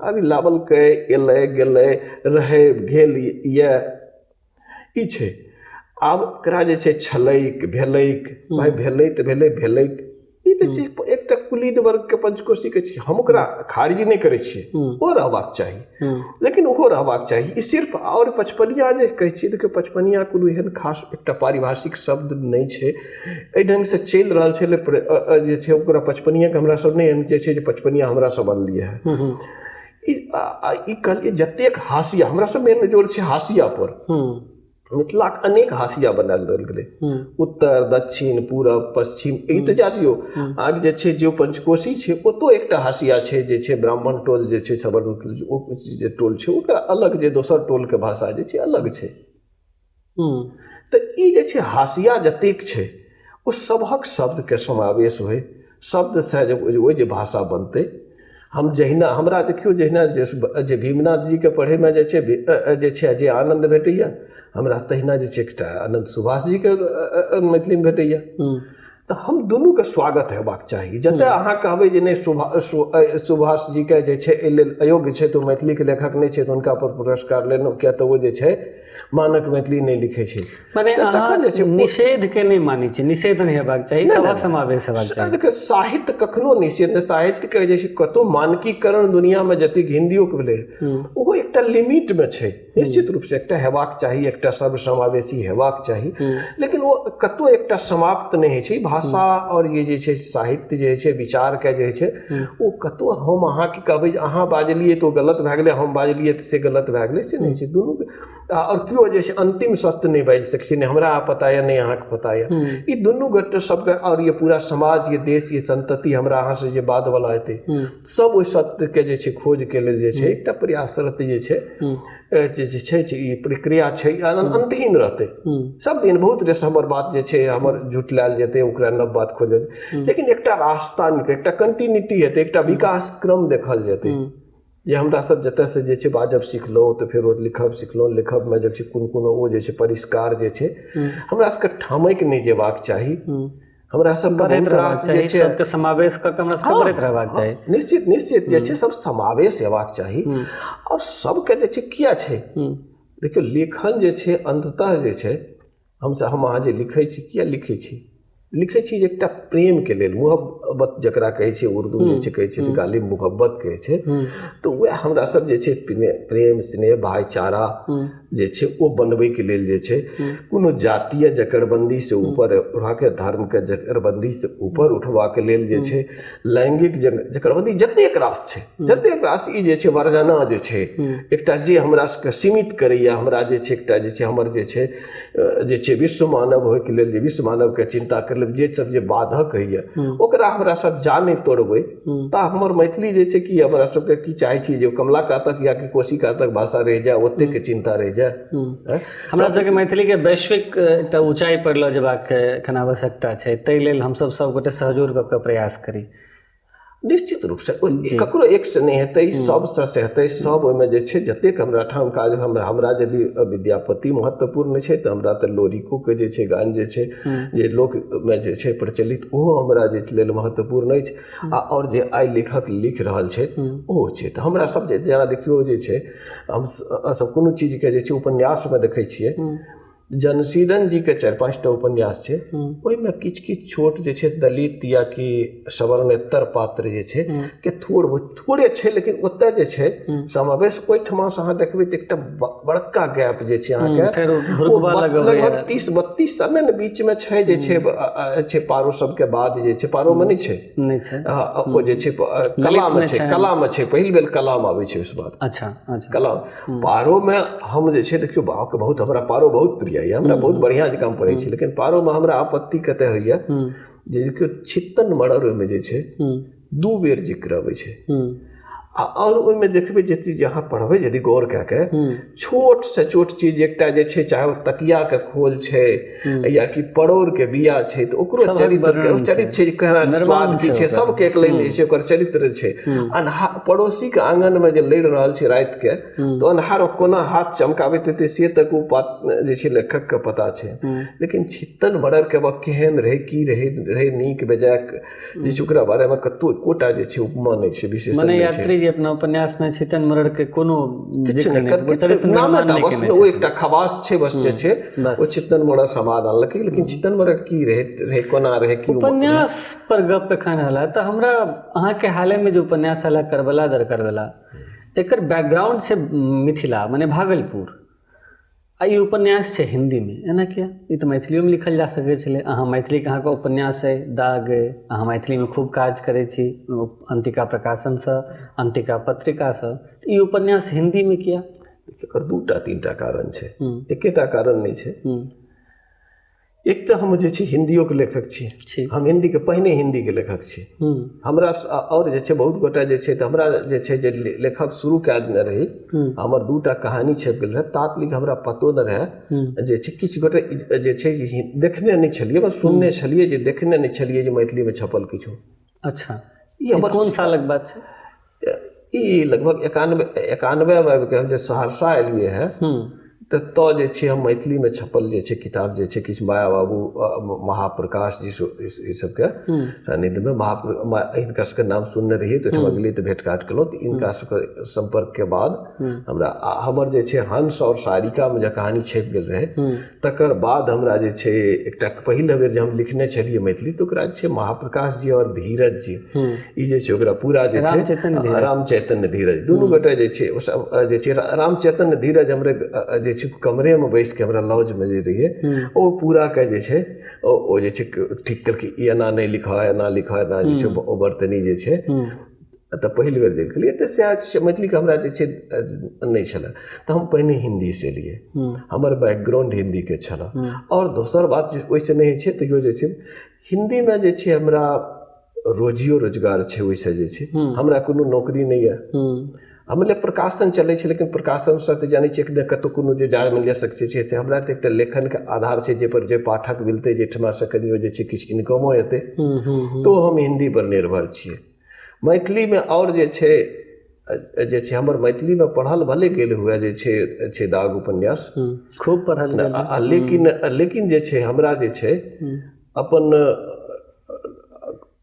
अभी लाबलकै, एलै, गेलै, रहै, भेल, यऽ ई छै। आब एकरा जे छै छलैक, भेलैक, भाय भेलै तऽ भेलै, भेलैक, ई तऽ छै एकटा कुलीन वर्गके पंचकोशीके छै। हम ओकरा खारिज नहि करै छियै, ओ रहबाक चाही, लेकिन ओहो रहबाक चाही। ई सिर्फ आओर पचपनिया जे कहै छियै, देखियौ पचपनिया कोनो एहन खास एकटा पारिभाषिक शब्द नहि छै, एहि ढङ्गसँ चलि रहल छलै जे छै ओकरा पचपनियाके हमरा सब नहि एहन जे छै जे पचपनिया हमरा सब अनलियै हँ। ई कहलियै जतेक हाशिया हमरा सब मेन जोर छै हाशिया पर, मिथिलाके अनेक हाशिया बनायल देल गेलै, उत्तर दक्षिण पूरब पश्चिम, ई तऽ जा दियौ। आब जे छै जे पंचकोशी छै ओतौ एकटा हाशिया छै जे छै ब्राह्मण टोल जे छै सवर्ण टोल ओ जे टोल छै ओकरा अलग जे दोसर टोलके भाषा जे छै अलग छै। तऽ ई जे छै हाशिया जतेक छै ओ सभक शब्दके समावेश होइ, शब्दसँ जे ओहि जे भाषा बनतै। हम जहिना हमरा देखियौ जहिना जे भीमनाथ जीके पढ़ैमे जे छै जे छै जे आनन्द भेटैए, हमरा तहिना जे छै एकटा आनन्द सुभाष जीके मैथिलीमे भेटैए। तऽ हम दुनूके स्वागत हेबाक चाही। जतऽ अहाँ कहबै जे नहि सुभाष जीके जे छै एहि लेल अयोग्य छै तऽ ओ मैथिलीके लेखक नहि छै तऽ हुनका पर पुरस्कार लेलहुँ, किया तऽ ओ जे छै मानक मैथिली नहि लिखै छै। मने अहाँ निषेध के नहि मानै छी, निषेध नहि हेबाक चाही, सभक समावेश हेबाक चाही। देखियौ, साहित्य कखनो निषेध नहि, साहित्यके जे छै कतहु मानकीकरण दुनियामे जतेक हिन्दियोके भेलै ओहो एकटा लिमिटमे छै। निश्चित रूपसँ एकटा हेबाक चाही, एकटा सर्वसमावेशी हेबाक चाही, लेकिन ओ कतहु एकटा समाप्त नहि होइ छै। भाषा आओर ये जे छै साहित्य जे छै विचारके जे छै ओ कतहु हम अहाँके कहबै जे अहाँ बाजलियै तऽ ओ गलत भए गेलै, हम बाजलियै तऽ से गलत भए गेलै, से नहि छै। दुनूके आओर केओ जे छै अन्तिम सत्य नहि बाजि सकै छै, नहि हमरा पता यऽ नहि अहाँके पता यऽ। ई दुनू गोटे सबके आओर ये पूरा समाज, ये देश, ये संतति हमरा अहाँसँ जे बादवला हेतै सब ओहि सत्यके जे छै खोजके लेल जे छै एकटा प्रयासरत जे छै जे छै ई प्रक्रिया छै अन्तहीन रहतै सब दिन। बहुत रेस हमर बात जे छै हमर झुटलायल जेतै, ओकरा नव बात खोजल, लेकिन एकटा रास्ता निकल, एकटा कंटिन्यूटी हेतै, एकटा विकास क्रम देखल जेतै। जे हमरा सब जतऽसँ जे छै बाजब सिखलहुँ तऽ फेर ओ लिखब सिखलहुँ, लिखबमे जे छै कोन कोन ओ जे छै परिष्कार जे छै हमरा सबके ठामकि नहि जेबाक चाही, हमरा सबके बढ़ैत रहबाक चाही, सबके समावेश कऽ के हमरा सबके बढ़ैत रहबाक चाही। निश्चित निश्चित जे छै सब समावेश हेबाक चाही आओर सबके जे छै किया छै देखियौ लेखन जे छै अन्ततः जे छै हमसब हम अहाँ जे लिखै छी किया लिखै छी, लिखै छी जे एकटा प्रेमके लेल, मोहब्बत जकरा कहै छै उर्दू जे छै कहै छै गालिब मोहब्बत कहै छै, तऽ वएह हमरा सब जे छै प्रेम स्नेह भाईचारा जे छै ओ बनबैके लेल जे छै कोनो जातीय जकड़बन्दीसँ ऊपर उठाके, धर्मके जकड़बन्दीसँ ऊपर उठबाके लेल जे छै लैंगिक जकड़बन्दी जतेक रास छै, जतेक रास ई जे छै वर्जना जे छै एकटा जे हमरा सबके सीमित करैया, हमरा जे छै एकटा जे छै हमर जे छै जे छै विश्व मानव होइके लेल, जे विश्व मानवके चिन्ता करै लेल जे सब जे बाधक होइए ओकरा हमरा सब जा नहि तोड़बै तऽ हमर मैथिली जे छै कि हमरा सबके की चाहै छी जे कमला कातक या कि कोशी कातक भाषा रहि जाय, ओतेक चिन्ता रहि जाय। हमरा सबके मैथिलीके वैश्विक एकटा ऊँचाइ पर लऽ जेबाक एखन आवश्यकता छै, ताहि लेल हमसब सबगोटे सहजोर कऽ कऽ प्रयास करी। निश्चित रूपसँ ककरो एकसँ नहि हेतै, सबसँ से हेतै। सब ओहिमे जे छै जतेक हमरा ठाम काज, हमरा यदि विद्यापति महत्वपूर्ण छै तऽ हमरा तऽ लोरिकोके जे छै गान जे छै जे लोकमे जे छै प्रचलित ओहो हमरा जे लेल महत्वपूर्ण अछि, आ आओर जे आइ लेखक लिख रहल छै ओहो छै। तऽ हमरा सब जे जेना देखियौ जे छै हम सब कोनो चीजके जे छै उपन्यासमे देखै छियै, जनसीदन जीके 4-5 टा उपन्यास छै ओहिमे किछु किछु छोट जे छै दलित या कि सवर्णेतर पात्र जे छै के थोड़ बहुत थोड़े छै, लेकिन ओतय जे छै समावेश ओहिठमासँ अहाँ देखबै तऽ एकटा बड़का गैप जे छै अहाँके लगभग 30-32 साल ने बीचमे छै जे छै छै पारो सबके बाद जे छै पारोमे नहि छै, ओ जे छै कलामे छै, कलामे छै, पहिल बेर कलामे आबै छै ओहिसँ बाद। अच्छा अच्छा कला पारोमे हम जे छै देखियौ बाबाके बहुत हमरा पारो बहुत प्रिय यऽ, हमरा बहुत बढ़िआँ जकाँ पढ़ै छी, लेकिन पारोमे हमरा आपत्ति कतऽ होइए जे देखियौ छित्तन मरर ओहिमे जे छै 2 बेर जिक्र अबै छै, आ आओर ओहिमे देखबै जे चीज अहाँ पढ़बै यदि गौर कए के छोट से छोट चीज एकटा जे छै चाहे ओ तकियाके खोल छै या कि परोड़के बिया छै तऽ ओकरो चरित्र चरित्र छै केना स्वाद की छै सबके एक लाइन जे छै ओकर चरित्र छै। अन्हार पड़ोसीके आङनमे जे लड़ि रहल छै रातिके तऽ अन्हार कोना हाथ चमकाबैत हेतै से तक ओ बात जे छै लेखकके पता छै, लेकिन छित्तन मररके केहन रहै की रहै रहै नीक बेजाय जे छै ओकरा बारेमे कतहु एकोटा जे छै उपमा नहि छै, विशेष मने यात्री जी अपना उपन्यासमे छितन मरर के कोनो किछु नहि नामे टा बस ओ एकटा खवास छै बस जे छै ओ छितन मरर समाद आनलकै, लेकिन छितन मरर की रहै रहै कोना रहै की। उपन्यास पर गप एखन हला तऽ हमरा अहाँके हालेमे जे उपन्यास हला करबला दर करबला, एकर बैकग्राउंड छै मिथिला मने भागलपुर, आ ई उपन्यास छै हिन्दीमे, एना किया? ई तऽ मैथिलियोमे लिखल जा सकै छलै। अहाँ मैथिलीके अहाँके उपन्यास अइ दाग अइ, अहाँ मैथिलीमे खूब काज करै छी अंतिका प्रकाशनसँ, अंतिका पत्रिकासँ, तऽ ई उपन्यास हिन्दीमे किया? एकर 2-3 कारण छै, एकेटा कारण नहि छै। एक तऽ हम जे छै हिन्दियोके लेखक छी, हम हिन्दीके पहिने हिन्दीके लेखक छी, हमरा आओर जे छै बहुत गोटा जे छै तऽ हमरा जे छै जे लेखक शुरू कए देने रही, हमर 2 कहानी छपि गेल रहै, तात लिख हमरा पतो नहि रहै जे छै किछु गोटे जे छै देखने नहि छलियै, बस सुनने छलियै जे देखने नहि छलियै जे मैथिलीमे छपल किछु। अच्छा, ई हमर कोन सालक बात छै? ई लगभग 91 मे आबिके हम जे सहरसा एलियै हँ तऽ जे छै हम मैथिलीमे छपल जे छै किताब जे छै किछु माया बाबू महाप्रकाश जी ई सबके सान्निध्यमे हिनका सबके नाम सुनने रहियै, तऽ ओहिठमा गेलियै तऽ भेट घाट केलहुँ। तऽ हिनका सबके सम्पर्कके बाद हमरा हमर जे छै हंस आओर सारिकामे जे कहानी छपि गेल रहै, तकर बाद हमरा जे छै एकटा पहिल बेर जे हम लिखने छलियै मैथिली, तऽ ओकरा जे छै महाप्रकाश जी आओर धीरज जी ई जे छै ओकरा पूरा जे छै राम चैतन्य धीरज दुनू गोटे जे छै ओ सब जे छै राम चैतन्य धीरज हमरे जे छै कमरेमे बैसिके हमरा लॉजमे जे रहियै ओ पूराके जे छै ओ जे छै ठीक केलकै, ई एना नहि लिखऽ, एना लिखऽ, एना जे छै ओ वर्तनी जे छै। तऽ पहिल बेर जे लिखलियै तऽ सएह मैथिलीके हमरा जे छै नहि छलै, तऽ हम पहिने हिन्दीसँ एलियै, हमर बैकग्राउंड हिन्दीके छलै। आओर दोसर बात जे ओहिसँ नहि होइ छै, तैयो जे छै हिन्दीमे जे छै हमरा रोजियो रोजगार छै, ओहिसँ जे छै हमरा कोनो नौकरी नहि यऽ। हम प्रकाशन चलै छै, लेकिन प्रकाशनसँ तऽ जानै छियै कि कतहु कोनो जे जा मानि लिअ सकै छै, हमरा तऽ एकटा लेखनके आधार छै जाहिपर जे पाठक मिलतै, जाहिठमासँ कनियो जे छै किछु इनकमो हेतै, तऽ हम हिन्दीपर निर्भर छियै। मैथिलीमे आओर जे छै जे छै हमर मैथिलीमे पढ़ल भले गेल हुए जे छै छै दाग उपन्यास खूब पढ़ल गेल, लेकिन लेकिन जे छै हमरा जे छै अपन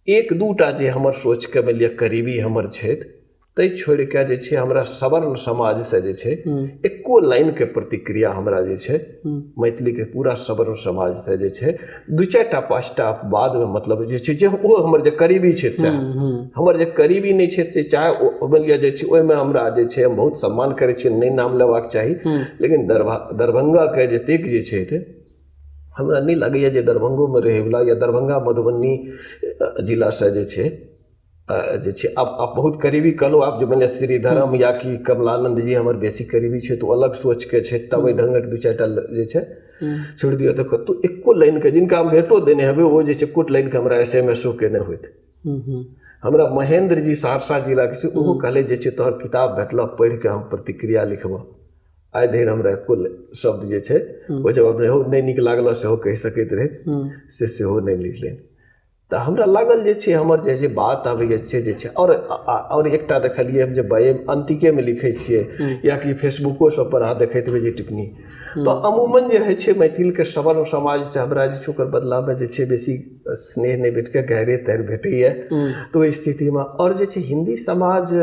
एक दूटा जे हमर सोचके मानि लिअ करीबी हमर छथि, ताहि छोड़िके जे छै हमरा सवर्ण समाजसँ जे छै एको लाइनके प्रतिक्रिया हमरा जे छै मैथिलीके पूरा सवर्ण समाजसँ जे छै 2-4 5टा बादमे मतलब जे छै जे ओ हमर जे करीबी छथि सएह, हमर जे करीबी नहि छथि से चाहे ओ मानि लिअ जे छै ओहिमे हमरा जे छै हम बहुत सम्मान करै छियै, नहि नाम लेबाक चाही, लेकिन दरभंगाके जतेक जे छथि हमरा नहि लागैए जे दरभंगोमे रहैवला या दरभंगा मधुबनी जिलासँ जे छै जे छै आब बहुत करीबी कहलहुँ, आब जे मानि लिअ श्रीधरम या कि कमलानंद जी हमर बेसी करीबी छै तऽ ओ अलग सोचके छै, तब एहि ढङ्गक 2-4टा जे छै छोड़ि दियौ, तऽ कतहु एको लाइनके जिनका हम भेटो देने हेबै ओ जे छै एको लाइनके हमरा SMS केने होइत। हमरा महेंद्र जी सहरसा जिलाके छै, ओहो कहले जे छै तोहर किताब भेटलऽ पढ़िके हम प्रतिक्रिया लिखबऽ, आइ धरि हमरा एको शब्द जे छै ओ जवाब नहि हो, नहि नीक लागल सेहो कहि सकैत रहै, से सेहो नहि लिखलनि। तऽ हमरा लागल जे छै हमर जे जे बात आबैए से जे छै आओर एकटा देखलियै हम जे अंतिकेमे लिखै छियै या कि फेसबुको सब पर अहाँ देखैत हेबै जे टिप्पणी, तऽ अमूमन जे होइ छै मैथिलके सवर्ण समाजसँ हमरा जे छै ओकर बदलामे जे छै बेसी स्नेह नहि भेटके गहरे तैर भेटैए। तऽ ओहि स्थितिमे आओर जे छै हिन्दी समाज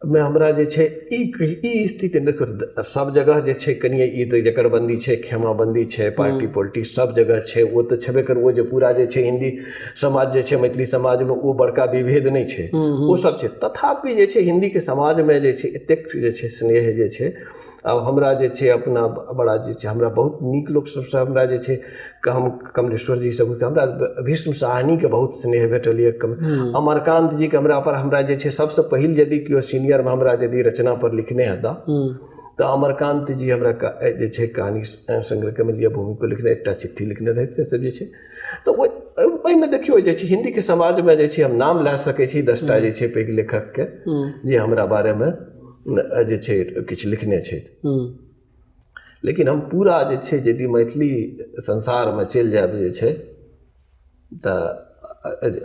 मे हमरा जे छै ई स्थिति देखो सब जगह जे छै कनि ई तऽ जकरबन्दी छै, खेमाबन्दी छै, पार्टी पोलिटिक्स सब जगह छै, ओ तऽ छेबे कर, ओ जे पूरा जे छै हिन्दी समाज जे छै मैथिली समाजमे ओ बड़का विभेद नहि छै, ओ सब छै। तथापि जे छै हिन्दीके समाजमे जे छै एतेक जे छै स्नेह जे छै आब हमरा जे छै अपना बड़ा जे छै हमरा बहुत नीक लोक सबसँ हमरा जे छै हम कमलेश्वर जी सब हमरा भीष्म साहनीके बहुत स्नेह भेटल यऽ, अमरकान्त जीके हमरा पर हमरा जे छै सबसँ पहिल यदि केओ सीनियरमे हमरा यदि रचना पर लिखने हेता तऽ अमरकान्त जी हमरा जे छै कहानी संग्रहके मानि लिअ भूमिको लिखने एकटा चिट्ठी लिखने रहथि, से सब जे छै तऽ ओहिमे देखियौ जे छै हिन्दीके समाजमे जे छै हम नाम लए सकै छी 10टा जे छै पैघ लेखकके जे हमरा बारेमे जे छै किछु लिखने छथि, लेकिन हम पूरा जे छै यदि मैथिली संसारमे चलि जायब जे छै तऽ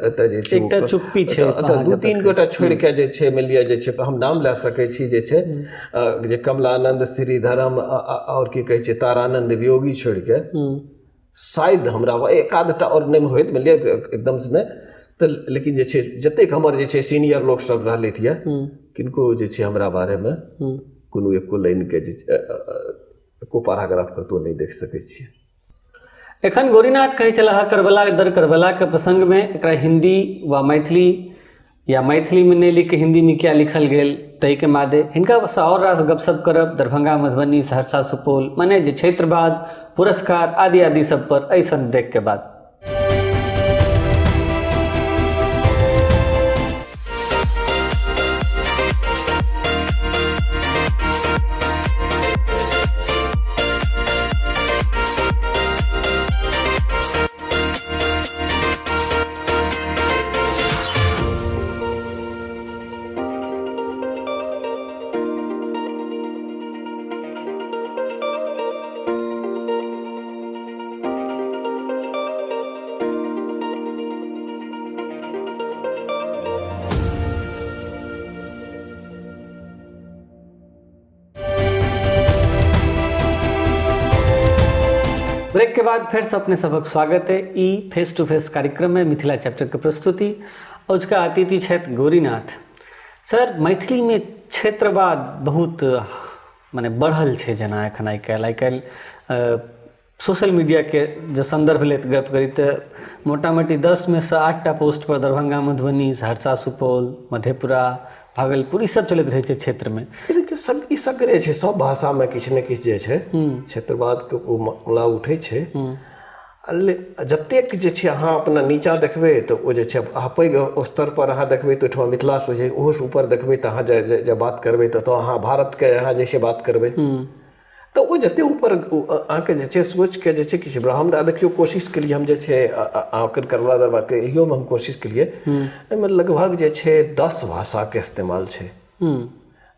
एतऽ जे छै एकटा चुप्पी छै, एतऽ 2-3 गोटा छोड़िके जे छै मानि लिअ जे छै हम नाम लए सकै छी जे छै जे कमलानंद श्रीधरम आओर की कहै छै तारानंद वियोगी छोड़िके शायद हमरा एक आधटा आओर नहि होइत मानि लिअ एकदमसँ नहि तऽ, लेकिन जे छै जतेक हमर जे छै सीनियर लोक सब रहलथि यऽ किनको जे छै हमरा बारेमे कोनो एको लाइनके जे एको पैराग्राफ कतहु नहि देख सकै छियै। एखन गौरीनाथ कहै छलाह करबला दर करबलाके प्रसङ्गमे एकरा हिन्दी वा मैथिली या मैथिलीमे नहि लिख हिन्दीमे किया लिखल गेल ताहिके मादे हिनकासँ आओर रास गपशप करब दरभंगा मधुबनी सहरसा सुपौल मने जे क्षेत्रवाद पुरस्कार आदि आदि सब पर एहि सन ब्रेकके बाद। ब्रेक के बाद फेर से अपने सबक स्वागत है ई फेस टू फेस कार्यक्रम में मिथिला चैप्टर के प्रस्तुति। अजुका अतिथि छथि गौरीनाथ सर। मैथिली में क्षेत्रवाद बहुत माने बढ़ल छै, जेना एखन आइ काल्हि सोशल मीडियाके जँ सन्दर्भ लैत गप करी तऽ मोटा मोटी 10मे सँ 8टा पोस्टपर दरभंगा, मधुबनी, सहरसा, सुपौल, मधेपुरा, भागलपुर, ई सब चलैत रहै छै क्षेत्रमे। देखियौ, सब ई सगरे छै, सब भाषामे किछु ने किछु जे छै क्षेत्रवादके ओ मामला उठै छै। जतेक जे छै अहाँ अपना नीचाँ देखबै तऽ ओ जे छै अहाँ पैघ स्तर पर अहाँ देखबै तऽ ओहिठमा मिथिलासँ होइ छै, ओहोसँ ऊपर देखबै तऽ अहाँ जे बात करबै तऽ अहाँ भारतके अहाँ जे छै बात करबै तऽ ओ जतेक ऊपर अहाँके जे छै सोचके जे छै किछु। हमरा देखियौ, कोशिश केलियै हम जे छै अहाँके करुणा दरबारके इहोमे हम कोशिश केलियै, एहिमे लगभग जे छै 10 भाषाके इस्तेमाल छै।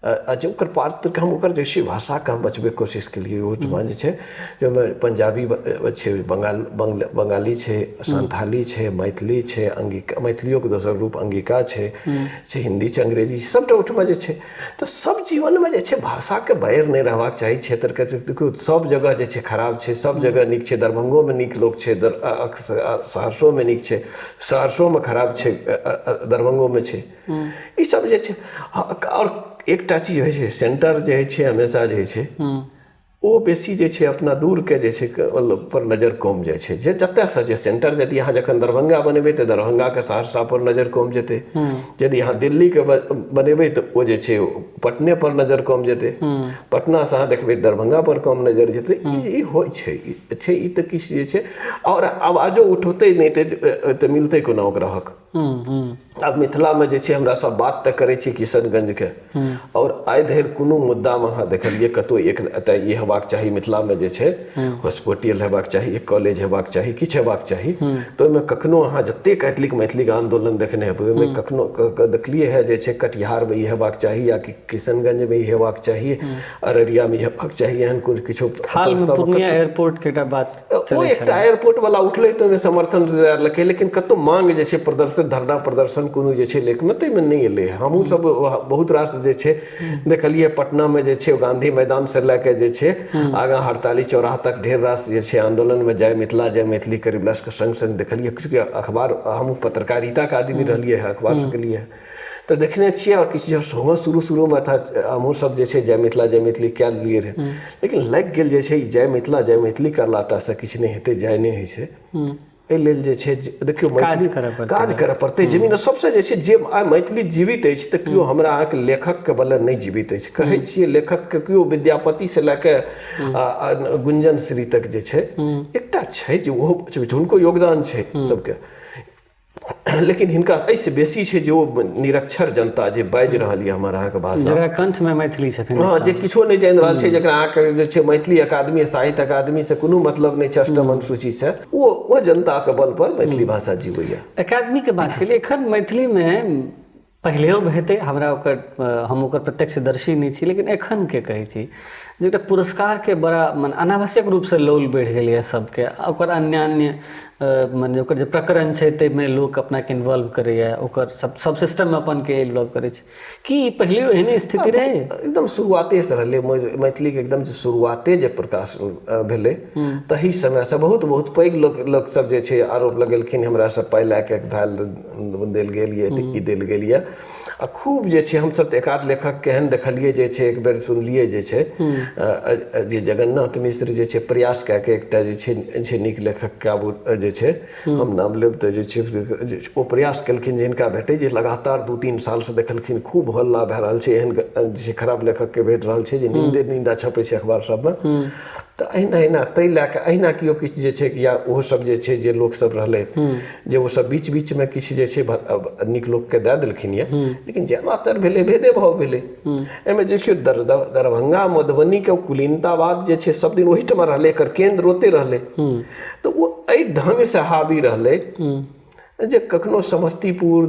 आ जे ओकर पात्रके हम ओकर जे छै भाषाके हम बचबैके कोशिश केलियै। ओहिठमा जे छै ओहिमे पंजाबी छै, बंगाल बंगाली छै, संथाली छै, मैथिली छै, अंगिका, मैथिलियोके दोसर रूप अंगिका छै, हिंदी छै, अंग्रेजी छै, सबटा ओहिठमा जे छै। तऽ सब जीवनमे जे छै भाषाके बैर नहि रहबाक चाही क्षेत्रके। देखियौ, सब जगह जे छै खराब छै, सब जगह नीक छै। दरभंगोमे नीक लोक छै, सहरसोमे नीक छै, सहरसोमे खराब छै, दरभंगोमे छै। ई सब जे छै। आओर एकटा चीज होइ छै, सेंटर जे होइ छै हमेशा जे होइ छै ओ बेसी जे छै अपना दूरके जे छै पर नजर कम जाइ छै। जे जतयसँ जे सेंटर, यदि अहाँ जखन दरभंगा बनेबै तऽ दरभंगाके सहरसा पर नजर कम जेतै, यदि अहाँ दिल्लीके बनेबै तऽ ओ जे छै पटने पर नजर कम जेतै, पटनासँ अहाँ देखबै दरभंगा पर कम नजर जेतै। ई होइ छै, ई छै, ई तऽ किछु जे छै। आओर आवाजो उठौतै नहि तऽ मिलतै कोना ओकरा हक? आब मिथिलामे जे छै हमरा सब बात तऽ करै छी किशनगंजके, आओर आइ धरि कोनो मुद्दामे अहाँ देखलियै कतहु एक एतऽ ई हेबाक चाही, मिथिलामे जे छै हॉस्पिटल हेबाक चाही, एक कॉलेज हेबाक चाही, किछु हेबाक चाही, तऽ ओहिमे कखनो अहाँ जतेक मैथिलीके आन्दोलन देखने हेबै ओहिमे कखनो देखलियै है जे छै कटिहारमे ई हेबाक चाही या कि किशनगंजमे ई हेबाक चाही, अररियामे ई हेबाक चाही, एहन कोन किछु? हालमे पूर्णिया एयरपोर्टके एकटा बात, ओ एकटा एयरपोर्ट वाला उठलै तऽ ओहिमे समर्थन लकै, लेकिन कतौ मांग जे छै प्रदर्शन, धरना प्रदर्शन कोनो जे छै लेखमे ताहिमे नहि एलै। हमहूँ सब बहुत रास जे छै देखलियै, पटनामे जे छै गांधी मैदान से लए के जे छै आगाँ हड़ताली चौराहा तक ढेर रास जे छै आंदोलनमे जय मिथिला जय मैथिली करै के संग संग देखलियै। चूँकि अखबार, हमहूँ पत्रकारिताके आदमी रहलियै हँ, अखबार से केलियै तऽ देखने छियै। आओर किछु जब हमहूँ शुरू शुरूमे था, हमहूँ सब जे छै जय मिथिला जय मैथिली कए लेलियै रहए, लेकिन लागि गेल जे छै जय मिथिला जय मैथिली करलाटासँ किछु नहि हेतै, जय नहि होइ छै। एहि लेल जे छै देखियौ, मैथिली काज करऽ पड़तै जमीन सबसँ जे छै। जे आइ मैथिली जीवित अछि तऽ केओ हमरा अहाँके लेखकके बले नहि जीवित अछि। कहै छियै लेखकके केओ विद्यापतिसँ लए कऽ गुंजन श्री तक जे छै एकटा छै जे ओहो हुनको योगदान छै सबके, लेकिन हिनका एहिसँ बेसी छै जे ओ निरक्षर जनता जे बाजि रहल यऽ हमर अहाँके भाषा, जकरा कंठमे मैथिली छथिन। हँ, जे किछो नहि जानि रहल छै, जकरा अहाँके जे छै मैथिली अकादमी, साहित्य अकादमीसँ कोनो मतलब नहि छै, अष्टम अनुसूचीसँ, ओ जनताके बल पर मैथिली भाषा जीवैए। अकादमीके बात केलियै, एखन मैथिलीमे पहिलेहो हेतै, हमरा ओकर हम ओकर प्रत्यक्षदर्शी नहि छी, लेकिन एखनके कहै छी जे एकटा पुरस्कारके बड़ा मने अनावश्यक रूपसँ लौल बढ़ि गेलैए सबके। ओकर अन्य अन्य मने ओकर जे प्रकरण छै ताहिमे लोक अपनाके इन्वॉल्व करैए, ओकर सब सब सिस्टममे अपनके इन्वॉल्व करै छै। की पहिलेहो एहने स्थिति रहै? एकदम शुरुआतेसँ रहलै मैथिलीके, एकदम शुरुआते जे प्रकाश भेलै तही समयसँ बहुत बहुत पैघ लोक सब जे छै आरोप लगेलखिन हमरा सब पाइ लए कऽ भेल देल गेल यऽ, ई देल गेल यऽ। आ खूब जे छै हमसब तऽ एकाध लेखक केहन देखलियै जे छै, एक बेर सुनलियै जे छै जे जगन्नाथ मिश्र जे छै प्रयास कए कऽ एकटा जे छै नीक लेखकके आब जे छै हम नाम लेब तऽ जे छै ओ प्रयास केलखिन जे हिनका भेटै, जे लगातार 2-3 सालसँ देखलखिन खूब हल्ला भए रहल छै, एहन जे छै खराब लेखकके भेट रहल छै जे निन्दे निन्दा छपै छै अखबार सबमे। तऽ अहिना अहिना ताहि लए कऽ अहिना केओ किछु जे छै या ओहो सब जे छै जे लोकसब रहलै जे ओ सब बीच बीचमे किछु जे छै नीक लोकके दए देलखिन यऽ, लेकिन ज्यादातर भेलै भेदेभाव भेलै एहिमे। देखियौ, दरभंगा मधुबनीके कुलीनतावाद जे छै सब दिन ओहिठमा रहलै, एकर केन्द्र ओतहि रहलै, तऽ ओ एहि ढङ्गसँ हावी रहलै जे कखनो समस्तीपुर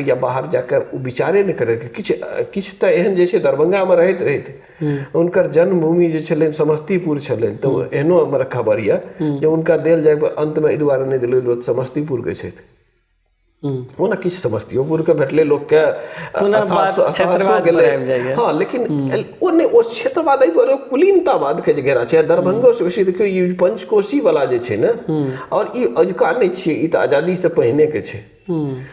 या बाहर जाके ओ विचारे नहि करै किछु किछु। तऽ एहन जे छै दरभंगामे रहैत रहैत हुनकर जन्मभूमि जे छलनि समस्तीपुर छलनि, तऽ एहनो हमर खबर यऽ जे हुनका देल जाय, अन्तमे एहि दुआरे नहि देल गेल, समस्तीपुरके छथि। ओना किछु समस्तियोपुरके भेटलै लोकके, गेलै। हँ, लेकिन ओ नहि, ओ क्षेत्रवाद एहि दुआरे कुलीनतावादके जे घेरा छै। दरभंगोसँ बेसी देखियौ ई पंचकोशी वाला जे छै ने, आओर ई अजुका नहि छियै, ई तऽ आजादीसँ पहिनेके छै।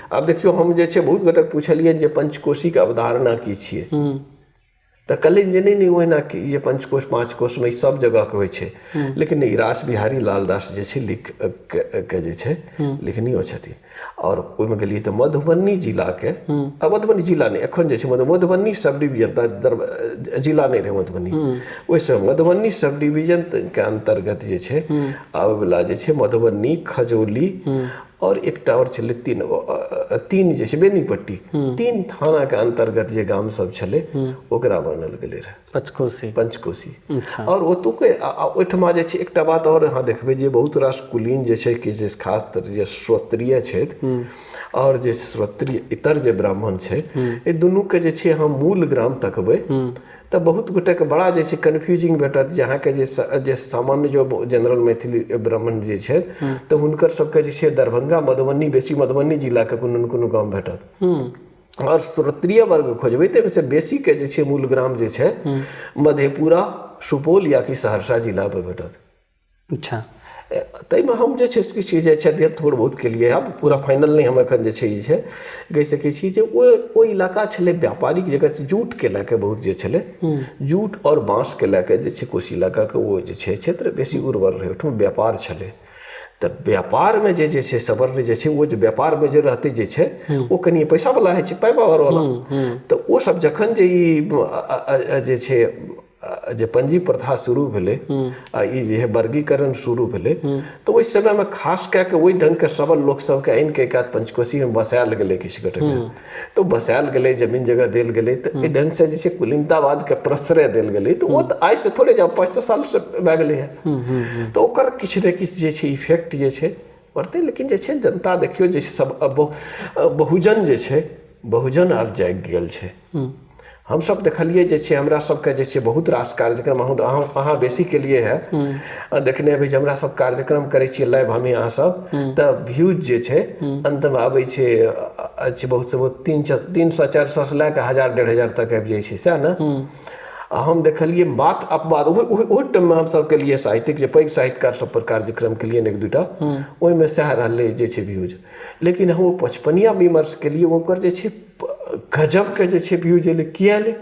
आब देखियौ, हम जे छै बहुत गोटे पुछलियनि जे पंचकोशीके अवधारणा की छियै, तऽ कहलनि जे नहि नहि, ओहिना कि जे पंचकोश पाँच कोशमे ई सब जगहके होइ छै। लेकिन ई रास बिहारी लाल दास जे छै लिख के जे छै लिखनियो छथिन। आओर ओहिमे गेलियै तऽ मधुबनी जिलाके, आ मधुबनी जिला नहि, एखन जे छै मधुबनी सब डिवीजन, जिला नहि रहै मधुबनी ओहिसँ, मधुबनी सब डिवीजनके अन्तर्गत जे छै आबैवला जे छै मधुबनी, खजौली और एकटा और छलै, तीन तीन जे छै बेनीपट्टी, तीन थानाके अन्तर्गत जे गाम सब छलै ओकरा बनल गेलै रहए पंचकोशी। पंचकोशी। और ओतुके ओहिठमा जे छै एकटा बात और अहाँ देखबै जे बहुत रास कुलीन जे छै कि जे खास तर जे श्रोत्रिय छथि और जे श्रोत्रिय इतर जे ब्राह्मण छै, एहि दुनूके जे छै अहाँ मूल ग्राम तकबै तऽ बहुत गोटेके बड़ा जे छै कन्फ्यूजिंग भेटत जे अहाँके जे जे सामान्य जो जनरल मैथिली ब्राह्मण जे छै तऽ हुनकर सबके जे छै दरभंगा, मधुबनी, बेसी मधुबनी जिलाके कोनो ने कोनो गाम भेटत। आओर श्रोत्रिय वर्ग खोजबै तऽ ओहिसँ बेसीके जे छै मूल ग्राम जे छै मधेपुरा, सुपौल या कि सहरसा जिलामे भेटत। अच्छा। ताहिमे हम जे छै किछु जे छै अध्ययन थोड़ बहुत केलियै, आब पूरा फाइनल नहि हम एखन जे छै ई छै कहि सकै छी जे ओ इलाका छलै व्यापारिक जगह, जूटके लए कऽ बहुत जे छलै, जूट आओर बाँसके लए कऽ जे छै कोसी इलाकाके ओ जे छै क्षेत्र बेसी उर्वर रहै, ओहिठाम व्यापार छलै। तऽ व्यापारमे जे जे छै सवर्ण जे छै ओ जे व्यापारमे जे रहतै जे छै ओ कनि पैसावला होइ छै, पाइ पावरवला। तऽ ओ सब जखन जे ई जे छै जे पंजी प्रथा शुरू भेलै आ ई जे है वर्गीकरण शुरू भेलै तऽ ओहि समयमे खास कए कऽ ओहि ढङ्गके सबल लोक सबके आनि कऽ एकाध पंचकोशीमे बसायल गेलै, किछु गोटेके तऽ बसायल गेलै, जमीन जगह देल गेलै। तऽ एहि ढङ्गसँ जे छै कुलीनतावादके प्रश्रय देल गेलै। तऽ ओ तऽ आइसँ थोड़े जाउ, 500 सालसँ भए गेलै हँ। तऽ ओकर किछु ने किछु जे छै इफेक्ट जे छै पड़तै। लेकिन जे छै जनता देखियौ जे सब बहुजन जे छै, बहुजन आब जागि गेल छै। हमसब देखलियै जे छै हमरा सबके जे छै बहुत रास कार्यक्रम अहाँ बेसी केलियै है, देखने हेबै जे हमरा सब कार्यक्रम करै छियै लाइव हमी अहाँ सब, तऽ व्यूज जे छै अन्तमे आबै छै अछि बहुत से बहुत 300 400 से लए कऽ 1000 1500 तक आबि जाइ छै, सएह ने? आ हम देखलियै बात अपवाद ओहि टाइममे हमसब केलियै साहित्यिक जे पैघ साहित्यकार सब पर कार्यक्रम केलियै एक दूटा, ओहिमे सएह रहलै जे छै व्यूज। लेकिन हम ओ पचपनिया विमर्श केलियै, ओकर जे छै गजबके जे छै व्यूज एलै। किया एलै?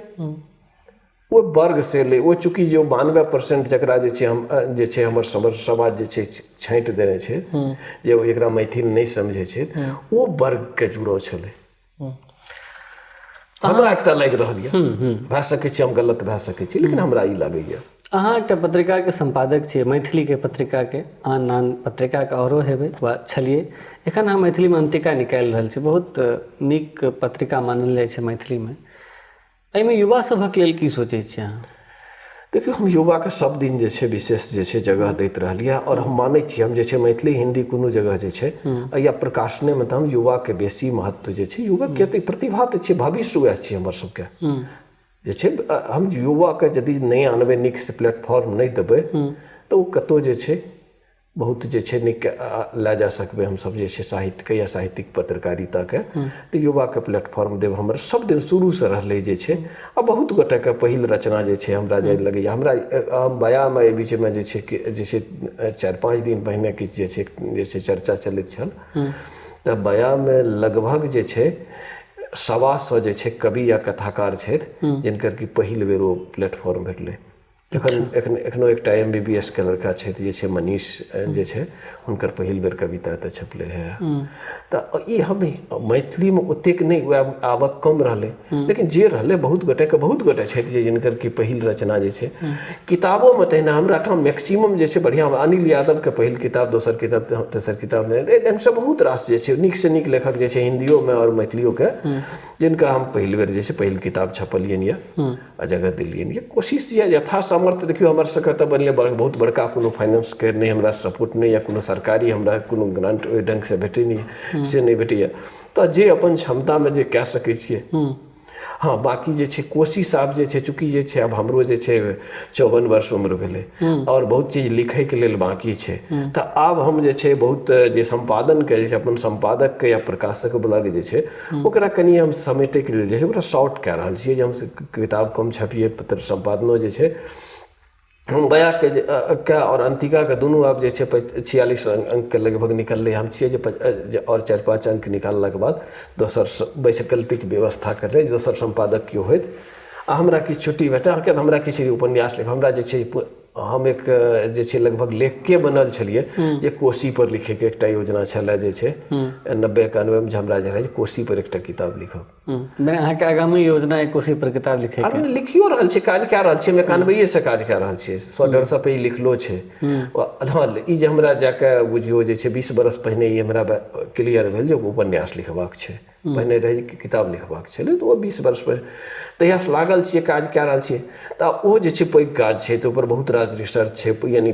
ओ वर्गसँ एलै। ओ चूँकि जे 92% जकरा जे छै हम जे छै हमर समाज जे छै छाँटि देने छै जे ओ एकरा मैथिल नहि समझै छै, ओ वर्गके जुड़ल छलै। हमरा एकटा लागि रहल यऽ, भए सकै छै हम गलत भए सकै छी, लेकिन हमरा ई लागैए। अहाँ एकटा पत्रिकाके सम्पादक छियै, मैथिलीके पत्रिकाके, आन आन पत्रिकाके आओरो हेबै वा छलियै। एखन अहाँ मैथिलीमे अन्तिका निकालि रहल छी, बहुत नीक पत्रिका मानल जाइ छै मैथिलीमे। एहिमे युवा सभक लेल की सोचै छियै अहाँ? देखियौ, हम युवाके सब दिन जे छै विशेष जे छै जगह दैत रहलियै आओर हम मानै छी हम जे छै मैथिली हिन्दी कोनो जगह जे छै या प्रकाशनेमे तऽ हम युवाके बेसी महत्व जे छै, युवकके तऽ प्रतिभा तऽ छै, भविष्य वएह छियै हमर सबके जे छै। हम युवाके यदि नहि आनबै, नीकसँ प्लेटफॉर्म नहि देबै तऽ ओ कतहु जे छै बहुत जे छै नीक लए जा सकबै हमसब जे छै साहित्यके या साहित्यिक पत्रकारिताके। तऽ युवाके प्लेटफॉर्म देब हमर सब दिन शुरूसँ रहलै जे छै। आ बहुत गोटेके पहिल रचना जे छै हमरा जे लगैए, हमरा बयामे एहि बीचमे जे छै कि जे छै 4-5 दिन पहिने किछु जे छै चर्चा चलैत छल, तऽ बयामे लगभग जे छै 125 जे छै कवि या कथाकार छथि जिनकर कि पहिल बेर ओ प्लेटफॉर्म भेटलै। एखन एखन एखनो एकटा MBBS के लड़का छथि जे छै मनीष जे छै, हुनकर पहिल बेर कविता एतऽ छपलै है। तऽ ई हम मैथिलीमे ओतेक नहि वएह आवक कम रहलै, लेकिन जे रहलै बहुत गोटेके, बहुत गोटे छथि जे जिनकर कि पहिल रचना जे छै किताबोमे तहिना हमरा ठाम मैक्सिमम जे छै बढ़िआँ अनिल यादवके पहिल किताब, दोसर किताब, तेसर किताब, एहि ढङ्गसँ बहुत रास जे छै नीकसँ नीक लेखक जे छै हिन्दियोमे आओर मैथिलियोके जिनका हम पहिल बेर जे छै पहिल किताब छपलियनि यऽ आ जगह देलियनि यऽ। कोशिश यऽ यथासामर्थ्य। देखियौ, हमर सबके तऽ बनलै बहुत बड़का कोनो फाइनेंसके नहि हमरा सपोर्ट नहि यऽ, कोनो सरकारी हमरा कोनो ग्रांट ओहि ढङ्गसँ भेटै नहि से नहि भेटैए, तऽ जे अपन क्षमतामे जे कए सकै छियै। हँ, बाँकी जे छै कोशिश आब जे छै, चूँकि जे छै आब हमरो जे छै 54 वर्ष उम्र भेलै आओर बहुत चीज लिखैके लेल बाँकी छै, तऽ आब हम जे छै बहुत जे सम्पादनके जे छै अपन सम्पादकके या प्रकाशक वला जे छै ओकरा कनि हम समेटैके लेल जे छै ओकरा शॉर्ट कए रहल छियै, जे हम किताब कम छपियै, पत्र सम्पादनो जे छै हम गयाके जे के आओर अंतिकाके दुनू आब जे छै 46 अंकके लगभग निकललै। हम छियै जे आओर 4-5 अंक निकाललाके बाद दोसर वैकल्पिक व्यवस्था करलै, दोसर सम्पादक केओ होइत आ हमरा किछु छुट्टी भेटल, किया तऽ हमरा किछु उपन्यास लिख हमरा जे छै हम एक जे छै लगभग लेखके बनल छलियै जे कोसी पर लिखैके एकटा योजना छलै जे छै 90-91 जे हमरा जे रहै कोसी पर एकटा किताब लिखब। अहाँके आगामी योजना है कोसी पर किताब लिखे के? लिखियो रहल छी, काज कए रहल छी, हम 91 से काज कए रहल छियै, 100-150 पेज लिखलो छै। हँ, ई जे हमरा जाके बुझियौ जे छै 20 बरस पहिने ई हमरा क्लियर भेल जे उपन्यास लिखबाक छै, पहिने रहै कि किताब लिखबाक छलै, तऽ ओ 20 वर्ष पहिने तहियासँ लागल छियै, काज कए रहल छियै। तऽ ओ जे छै पैघ काज छै, तऽ ओहिपर बहुत रास रिसर्च छै, यानि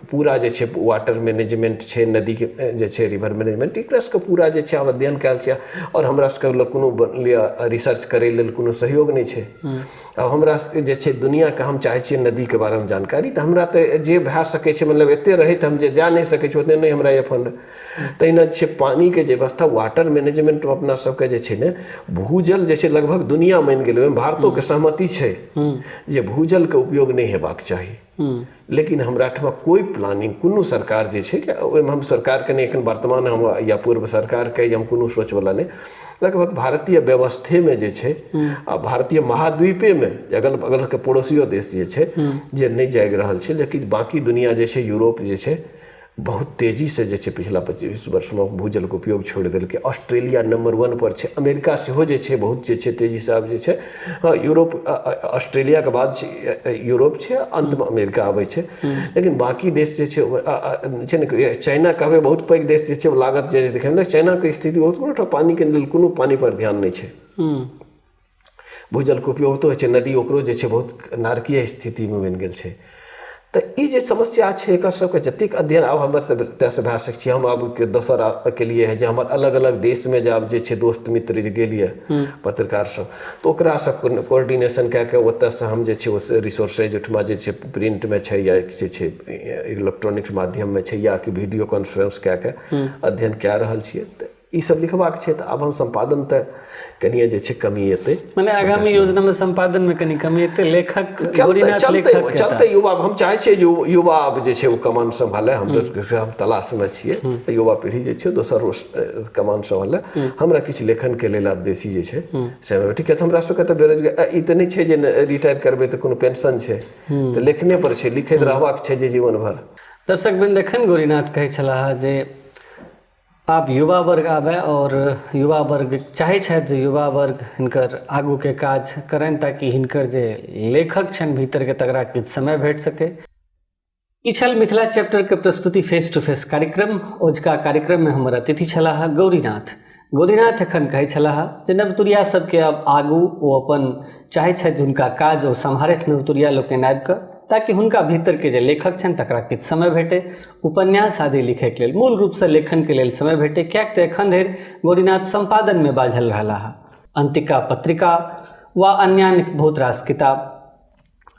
पूरा जे छै वाटर मैनेजमेंट छै, नदीके जे छै रिवर मैनेजमेंट, एकरा सबके पूरा जे छै आब अध्ययन कयल छै। आओर हमरा सबके लग कोनो रिसर्च करै लेल कोनो सहयोग नहि छै। आब हमरा सबके जे छै दुनिआँके हम चाहै छियै नदीके बारेमे जानकारी, तऽ हमरा तऽ जे भए सकै छै, मतलब एते रहैत हम जे जा नहि सकै छी ओते नहि हमरा यऽ फंड। तहिना छै पानिके जे व्यवस्था, वाटर मैनेजमेंट अपना सबके जे छै ने भूजल जे छै लगभग दुनिया मानि गेलै, ओहिमे भारतोके सहमति छै जे भूजलके उपयोग नहि हेबाक चाही, लेकिन हमरा ठमा कोइ प्लानिंग कोनो सरकार जे छै ओहिमे हम सरकारके नहि, एखन वर्तमान हम या पूर्व सरकारके हम कोनो सोचवला नहि, लगभग भारतीय व्यवस्थेमे जे छै आ भारतीय महाद्वीपेमे अगल बगलके पड़ोसियो देश जे छै जे नहि जागि रहल छै, लेकिन बाँकी दुनिया जे छै यूरोप जे छै बहुत तेजीसँ जे छै पिछला 25 वर्षमे भूजलके उपयोग छोड़ि देलकै। ऑस्ट्रेलिया नंबर 1 पर छै, अमेरिका सेहो जे छै बहुत जे छै तेजीसँ आब जे छै, हँ, यूरोप ऑस्ट्रेलियाके बाद यूरोप छै, अन्तमे अमेरिका आबै छै, लेकिन बाँकी देश जे छै छै ने चाइना कहबै बहुत पैघ देश जे छै लागत जे देखैमे चाइनाके स्थिति बहुत कोनो पानिके लेल कोनो पानिपर ध्यान नहि छै, भूजलके उपयोग तऽ होइ छै, नदी ओकरो जे छै बहुत नारकीय स्थितिमे बनि गेल छै। तऽ ई जे समस्या छै एकर सबके जतेक अध्ययन आब हमर सब एतऽसँ भए सकै छी। हम आब दोसर के लिए है जे हमर अलग अलग देशमे जे आब जे छै दोस्त मित्र जे गेल यऽ पत्रकार सब, तऽ ओकरासँ कोऑर्डिनेशन कए कऽ ओतऽसँ हम जे छै ओ रिसोर्सेज ओहिठमा जे छै प्रिंटमे छै या जे छै इलेक्ट्रॉनिक माध्यममे छै या कि वीडियो कॉन्फ्रेंस कए कऽ अध्ययन कए रहल छियै। तऽ ई सब लिखबाक छै, तऽ आब हम सम्पादन तऽ कनिए जे छै कमी एतै, मने आगामी योजनामे सम्पादनमे कनि कमी एतै। लेखक चलतै चलतै युवा, हम चाहै छियै जे युवा आब जे छै ओ कमान सम्भाले, हम तलाशमे छियै युवा पीढ़ी जे छै दोसर कमान सम्भाले। हमरा किछु लेखनके लेल आब बेसी जे छै से ठीक है। हमरा सबके तऽ बेरोजगार ई तऽ नहि छै जे रिटायर करबै तऽ कोनो पेंशन छै, तऽ लेखने पर छै, लिखैत रहबाक छै जे जीवन भर। दर्शक बिंद, एखन गौरीनाथ कहै छलाह जे आब युवा वर्ग आबय आओर युवा वर्ग चाहै छथि जे युवा वर्ग हिनकर आगूके काज करनि ताकि हिनकर जे लेखक छनि भीतरके तकरा किछु समय भेट सकै। ई छल मिथिला चैप्टरके प्रस्तुति फेस टू फेस कार्यक्रम। ओझका कार्यक्रममे हमर अतिथि छलाह गौरीनाथ। गौरीनाथ एखन कहै छलाह जे नवतुरिया सबके आब आगू ओ अपन चाहै छथि जे हुनका काज ओ सम्हारथि नवतुरिया लोकनि आबिकऽ, ताकि हुनका भीतरके जे लेखक छनि तकरा किछु समय भेटै उपन्यास आदि लिखैके लेल, मूल रूपसँ लेखनके लेल समय भेटै, किएक तऽ एखन धरि गौरीनाथ सम्पादनमे बाझल रहलाह। अंतिका पत्रिका वा अन्यान्य बहुत रास किताब।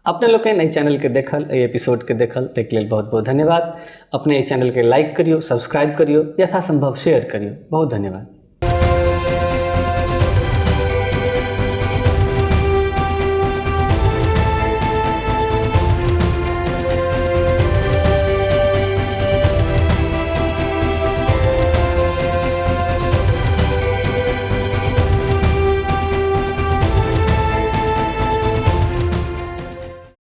अपने लोकनि एहि चैनलके देखल, एहि एपिसोडके देखल, ताहिके लेल बहुत बहुत धन्यवाद। अपने एहि चैनलके लाइक करियौ, सब्सक्राइब करियौ, यथासंभव शेयर करियौ। बहुत धन्यवाद।